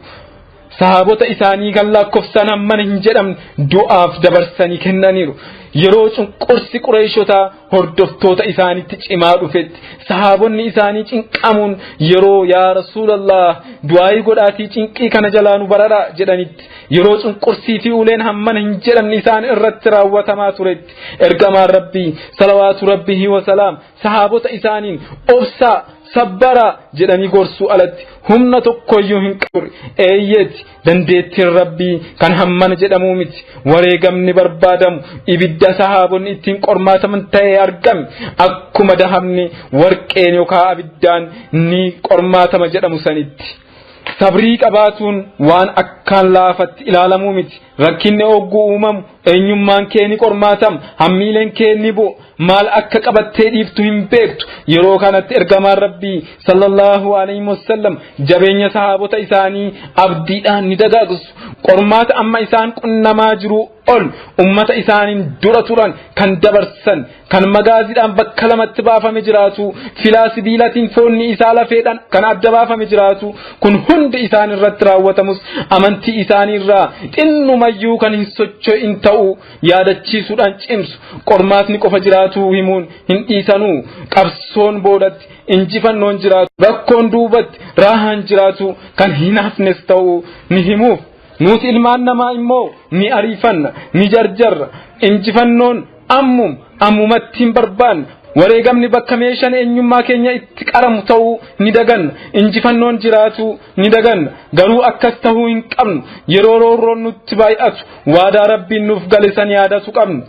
Sahaabota isaanii kan lakkoofsaan hammana hin jedhamne du'aaf dabarsanii kennaniiru. Yeroo cunqursi Qureeshotaa hordoftoota isaaniitti cimaa dhufetti, sahaabonni isaanii cinqamuun yeroo "Yaa Rasuulallah, du'aayii godhaatii cinqii kana jalaa nu bararaa" jedhanitti, yeroo cunqursii fi uleen hammana hin jedhamne isaan irratti raawwatamaa turetti, ergamaan Rabbii salawaatu Rabbihi wasalaam sahaabota isaaniin "Obsaa, sabbaraa" jedhanii gorsuu alatti humna tokkoyyuu hin qabu. Eeyyeeti, dandeettiin Rabbii kan hammana jedhamuu miti. Wareegamni barbaadamu ibidda sahaabonni ittiin qormaataman ta'ee argame. Akkuma dahabni warqeen yookaan abiddaan ni qormaatama jedhamu sanitti. Sabrii qabaatuun waan akkaan laafatti ilaalamuu miti. Rakkinni ogguu uumamu eenyummaan kee ni qormaatam, hammiileen kee ni bu'u, maal akka qabattee dhiiftu hin beektu. Yeroo kanatti ergamaan Rabbii sallallahu alaihi wasallam jabeenya sahaabota isaanii abdiidhaan ni dagaagsu. Qormaata amma isaan qunnamaa jiru ol ummata isaaniin dura turan kan dabarsan, kan magaaziidhaan bakka lamatti baafame jiraatu, filaa sibiilatiin foonni isaa lafeedhaan kan adda baafame jiraatu, kun hundi isaan irratti raawwatamus amantii isaanii irraa xinnumayyuu kan hin socho'in ta'uu yaadachiisuudhaan cimsu. Qormaatni qofa jiraatu himuun hin dhiisanuu. Qabsoon boodatti injifannoon jiraatu, rakkoon duubatti raahaan jiraatu kan hin hafnes ta'uu ni himuuf. Nuti ilmaan namaa immoo ni ariifanna, ni jarjarra. Injifannoon ammum ammumatti hin barbaanne. Wareegamni bakka meeshaan eenyummaa keenya itti qaramu ta'uu ni daganna. Injifannoon jiraatu ni daganna. Garuu akkas ta'uu hin qabnu. Yeroo roorroon nutti baay'atu waadaa Rabbiin nuuf gale san yaadatu qabna.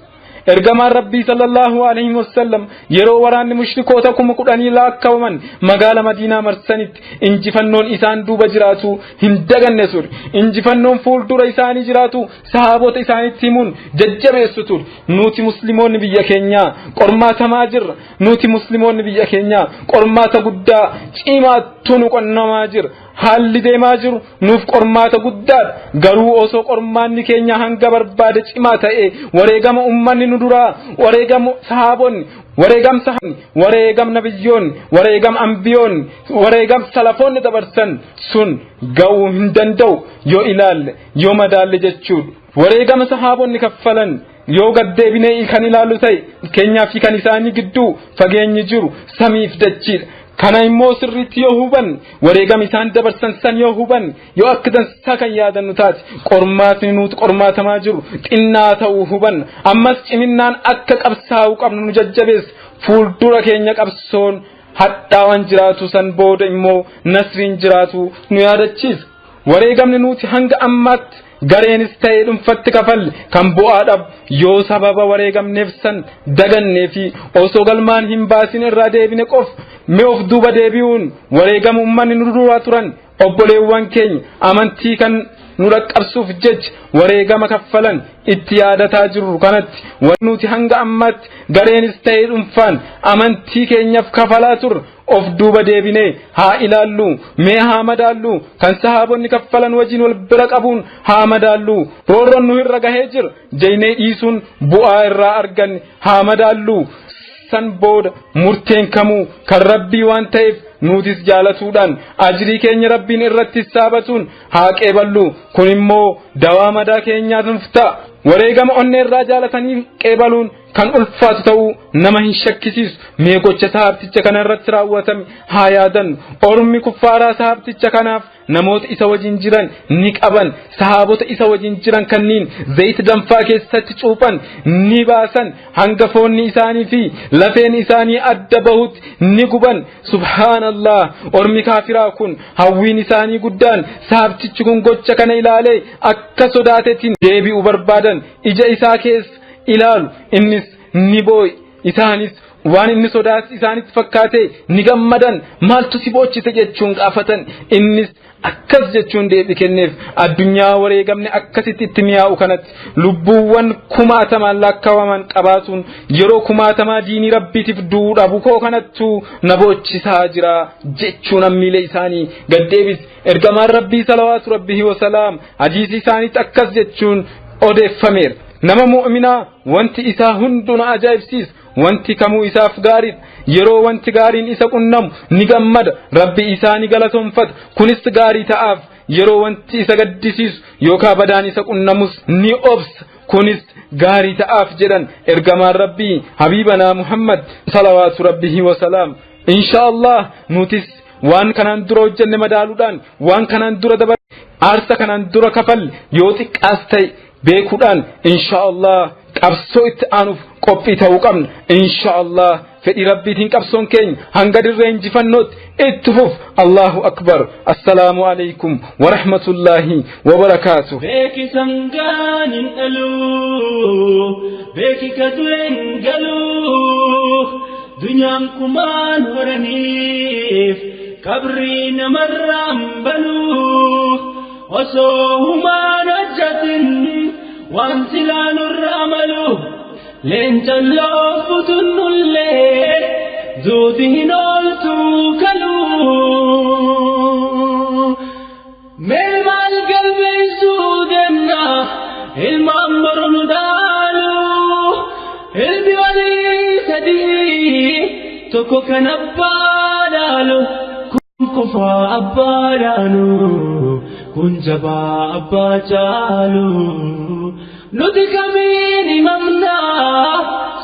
Ergamaan Rabbii sallallahu alaihi wasallam yeroo waraanni mushrikoota 10,000 lakkaa'aman magaala Madiinaa marsanitti injifannoon isaan duuba jiraatu hin daganne ture. Injifannoon fuuldura isaanii jiraatu sahaabota isaaniitti himuun jajjabeessu ture. Nuti musliimoonni biyya keenyaa qormaatamaa jirra. Nuti musliimoonni biyya keenyaa qormaata guddaa cimaattu nu qonnamaa jira. Haalli deemaa jiru nuuf qormaata guddaadha. Garuu osoo qormaanni keenya hanga barbaade cimaa ta'e, wareegama ummanni nu duraa, wareegama sahaabonni, wareegam sahaabonni, wareegam nabiyyoonni, wareegam ambiyoonni, wareegam salafoonni dabarsan sun ga'uu hin danda'u yoo ilaalle, yoo madaalle jechuudha. Wareegama sahaabonni kaffalan yoo gaddeebinee kan ilaallu ta'e, keenyaa fi kan isaanii gidduu fageenyi jiru samiif dachiidha. Kana immoo sirriitti yoo hubanne, wareegama isaan dabarsan san yoo hubanne, yoo akka dansaa kan yaadannu taate, qormaatni nuti qormaatamaa jiru xinnaa ta'uu hubanna. Ammas ciminnaan akka qabsaa'uu qabnu nu jajjabeessa. Fuuldura keenya qabsoon hadhaawaan jiraatu san booda immoo nasriin jiraatu nu yaadachiisa. Wareegamni nuti hanga ammaatti gareenis ta'ee dhuunfatti kafalle kan bu'aa dhabu yoo sababa wareegamneef san dagannee fi osoo galmaan hin baasin irraa deebine qofa. Mee of duuba deebi'uun wareegama uummanni nu dura turan, obboleewwan keenya amantii kan nu dhaqqabsuuf jecha wareegama kaffalan itti yaadataa jirru kanatti, wanti nuti hanga ammaatti gareenis ta'ee dhuunfaan amantii keenyaaf kafalaa turre of duuba deebinee haa ilaallu. Mee haa madaallu, kan sahaabonni kaffalan wajjin wal bira qabuun haa madaallu. Roorroon nu irra gahee jira jennee dhiisuun bu'aa irraa arganne haa madaallu. San booda murteen kamuu kan Rabbii waan ta'eef nutis jaalatuudhaan ajrii keenya Rabbiin irratti saabatuun haa qeeballu. Kun immoo dawaa madaa keenyaa nuuf ta'a. Wareegama onnee irraa jaalatanii qeebaluun kan ulfaatu ta'uu nama hin shakkisiisu. Mee gocha sahaabticha kana irratti raawwatame haa yaadannu. Ormi kuffaaraa sahaabticha kanaaf namoota isa wajjin jiran ni qaban. Sahaabota isa wajjin jiran kanniin zayita danfaa keessatti cuuphan, ni baasan, hanga foonni isaanii fi lafeen isaanii adda bahutti ni guban. Subhaanallah! Ormi kaafiraa kun hawwiin isaanii guddaan sahaabtichi kun gocha kana ilaalee akka sodaatetiin deebi'u barbaadan. Ija isaa keessa ilaalu, innis ni boo'i. Isaanis waan inni sodaate isaanitti fakkaate ni gammadan. Maaltu si boochise jechuun gaafatan. Innis akkas jechuun deebii kenneef: addunyaa wareegamne akkasitti itti mi'aa'u kanatti lubbuuwwan kumaatamaan lakkaa'aman qabaatuun yeroo kumaatamaa diinii Rabbiitiif du'uu dhabu koo kanattu na boochisaa jira jechuun ammiilee isaanii gaddeebis. Ergamaan Rabbii salawaatu Rabbihi wasalaam hadiisii isaaniitti akkas jechuun odeeffameera: nama mu'minaa wanti isaa hunduu na ajaa'ibsiisa. Wanti kamuu isaaf gaariidha. Yeroo wanti gaariin isa qunnamu ni gammada, Rabbi isaa ni galatoonfata, kunis gaarii ta'aaf. Yeroo wanti isa gaddisiisu yookaan badaan isa qunnamus ni obsa, kunis gaarii ta'aaf jedhan ergamaan Rabbii habiibanaa Muhammad salawaatu Rabbihi wasalaam. Insha Allah nutis waan kanaan dura hojjenne madaaluudhaan, waan kanaan dura dabar, aarsa kanaan dura kafalle yoo xiqqaas ta'e beekuudhaan, insha Allah qabsoo itti aanuuf qophii ta'uu qabna. Insha Allah fedhii Rabbiitiin qabsoon keenya hanga dirree injifannootti itti fuf. Allahu akbar! Assalaamu alaykum wa rahmatullahi wa barakaatuh. Beeki sangaan hin dhalu, beeki ka du'e hin galu, dunyaan kumaan horaniif qabrii namarraan balu, osoo humaan hojjatin. Waan silaa nurraa malu leencan loofutunnullee duuti hin ooltu kaluu. Mee maal galmeessuu deemna ilmaan boru nu dhaalu ilmi walii sadii tokko kan abbaa dhaalu kun qofaa abbaa dhaalu kun jabaa abbaa caalu. Nuti kamiin himamna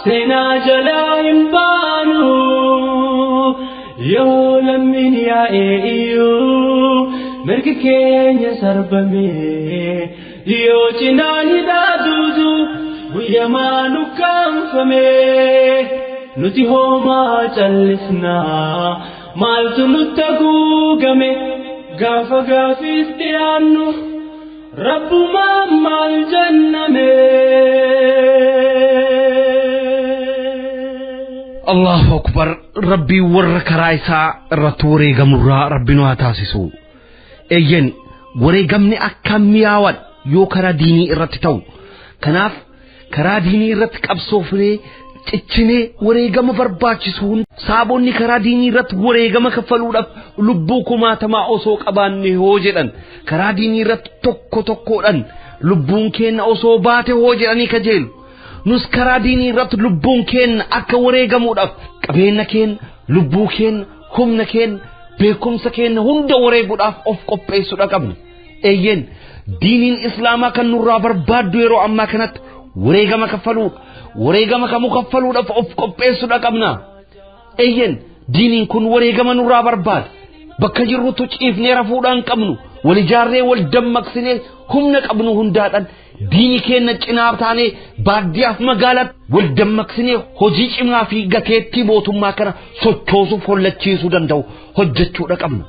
seenaa jalaa hin baanu yoo lammiin yaa'ee iyyuu mirgi keenya sarbame yoo cinaan hidhaatuutu guyyamaa nu kaanfame nuti hoomaa callisnaa maaltu nutti haguugame gaafa gaafiis dhiyaannu. Rabbuma maal jenname. Allahu akbar rabbii warra karaa isaa irratti wareegamurraa rabbi nu haa taasisu. Eeyyen wareegamni akka mi'aawan yoo karaa diinii irratti ta'u. Kanaaf karaa diinii irratti qabsoofnee ciccinee wareegama barbaachisuun saabonni karaa diinii irratti wareegama kaffaluudhaaf lubbuu kumaatamaa osoo qabaanne hoo jedhan karaa diinii irratti tokko tokkoodhaan lubbuun keenya osoo baate hoo jedhanii kajeelu. Nus karaa diinii irratti lubbuun keenya akka wareegamuudhaaf qabeenya keenya lubbuu keenya humna keenya beekumsa keenya hunda wareeguudhaaf of qopheessuudha qabna. Eeyyeen diiniin islaamaa kan nurraa barbaaddu yeroo ammaa kanatti wareegama kaffaluudha. Wareegama kamuu kaffaluudhaaf of qopheessuudha qabna. Eeyyeen diiniin kun wareegama nurraa barbaada. Bakka jirrutti ciifnee rafuudhaan qabnu wal ijaarree wal dammaqsinee humna qabnu hundaadhaan diinii keenya cinaa taanee baadiyyaaf magaalaatti wal dammaqsinee hojii cimaa fi gateettii mootummaa kana sochoosuuf hollachiisuu danda'u hojjechuudha qabna.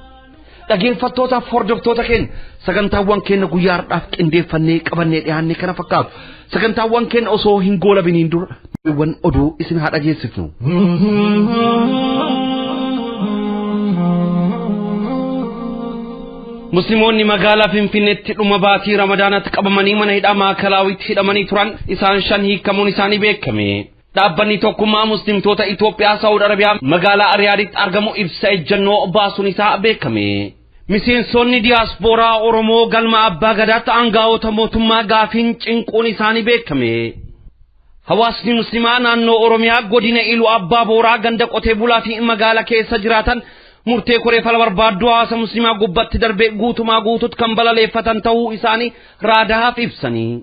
Dhaggeeffattootaaf hordoftoota keenya sagantaawwan keenya guyyaa har'aaf qindeeffannee qabannee dhiyaanne kana fakkaatu sagantaawwan keenya osoo hin goolabiniin dura wan oduu isin haa dhageessifnu. Musliimoonni magaalaa Finfinneetti dhuma baatii Ramadaanaatti qabamanii mana hidhaa maakalaawwitti hidhamanii turan isaan shan hiikamuun isaanii beekame. Dhaabbanni tokkummaa muslimtoota Itoophiyaa Saawud Arabiyaa magaalaa Riyaaditti argamu ibsa ejjennoo baasuun isaa beekame. Miseensonni diyaaspooraa Oromoo galma Abbaa Gadaatti aangaa'ota mootummaa gaafiin cinquun isaanii beekame. Hawaasni musliimaa naannoo Oromiyaa godina Iluu Abbaa Booraa ganda qotee bulaa fi magaalaa keessa jiraatan murtee koree fala barbaadduu hawaasa musliimaa gubbatti darbee guutumaa guututti kan balaleeffatan ta'uu isaanii raadahaaf ibsanii.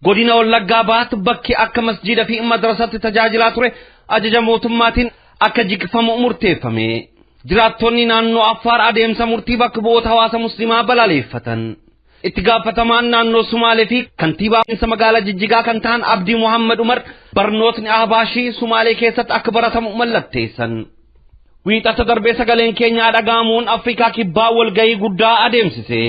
Godina Wallaggaa Bahaatti bakki akka masjiida fi madrasatti tajaajilaa ture ajaja mootummaatiin akka jigfamu murteeffame. Jiraattonni naannoo Affaar adeemsa murtii bakka bu'oota hawaasa musliimaa balaleeffatan. Itti gaafatamaan naannoo Sumaalee fi kantiibaa magaalaa Jijjigaa kan ta'an Abdii Muhammad Umar barnootni Ahbaashii Sumaalee keessatti akka baratamu mallatteessan. Wiixata darbee sagaleen keenyaa dhaga'amuun Afrikaa kibbaa walgahii guddaa adeemsise.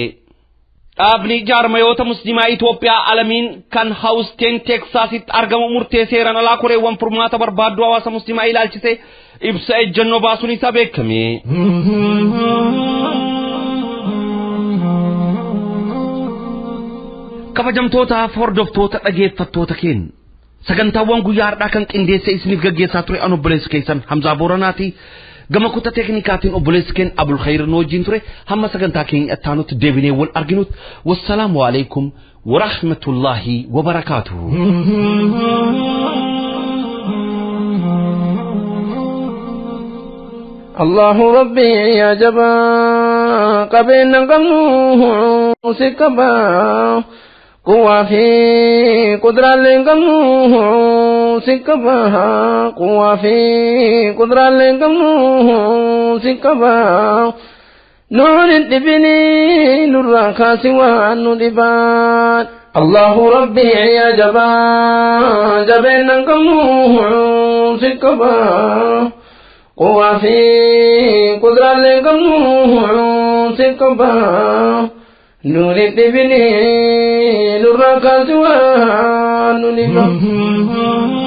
Dhaabni jaarmayoota musliimaa Itoophiyaa alamiin kan Haawusteen Teeksaasitti argamu murtee seeraan alaa koreewwan furmaata barbaadduu hawaasa musliimaa ilaalchise ibsa ejjennoo baasuun isaa beekame. Kabajamtootaaf hordoftoota dhaggeeffattoota keenya. Sagantaawwan guyyaa har'aa kan qindeesse isiniif gaggeessaa ture an obboleessi keessan Hamzaa Booranaati. Gama kutaa teeknikaatiin obboleessi keenya Abul Khayr nu wajjin ture hamma sagantaa keenya itti deebinee wal arginutti wassalaamu alaikum warahmatullaahi wabarakaatuhu. الله ربي يا جبا قبلنا قمنوه سكبا قوة في قدرة لقمنوه سكبا قوة في قدرة لقمنوه سكبا نور الدبني نور كاسوا ندبان الله ربي يا جبا جبلنا قمنوه سكبا قوة في قدرة لقمنوه سكبا نور الدبني نور كاسوا ندبان.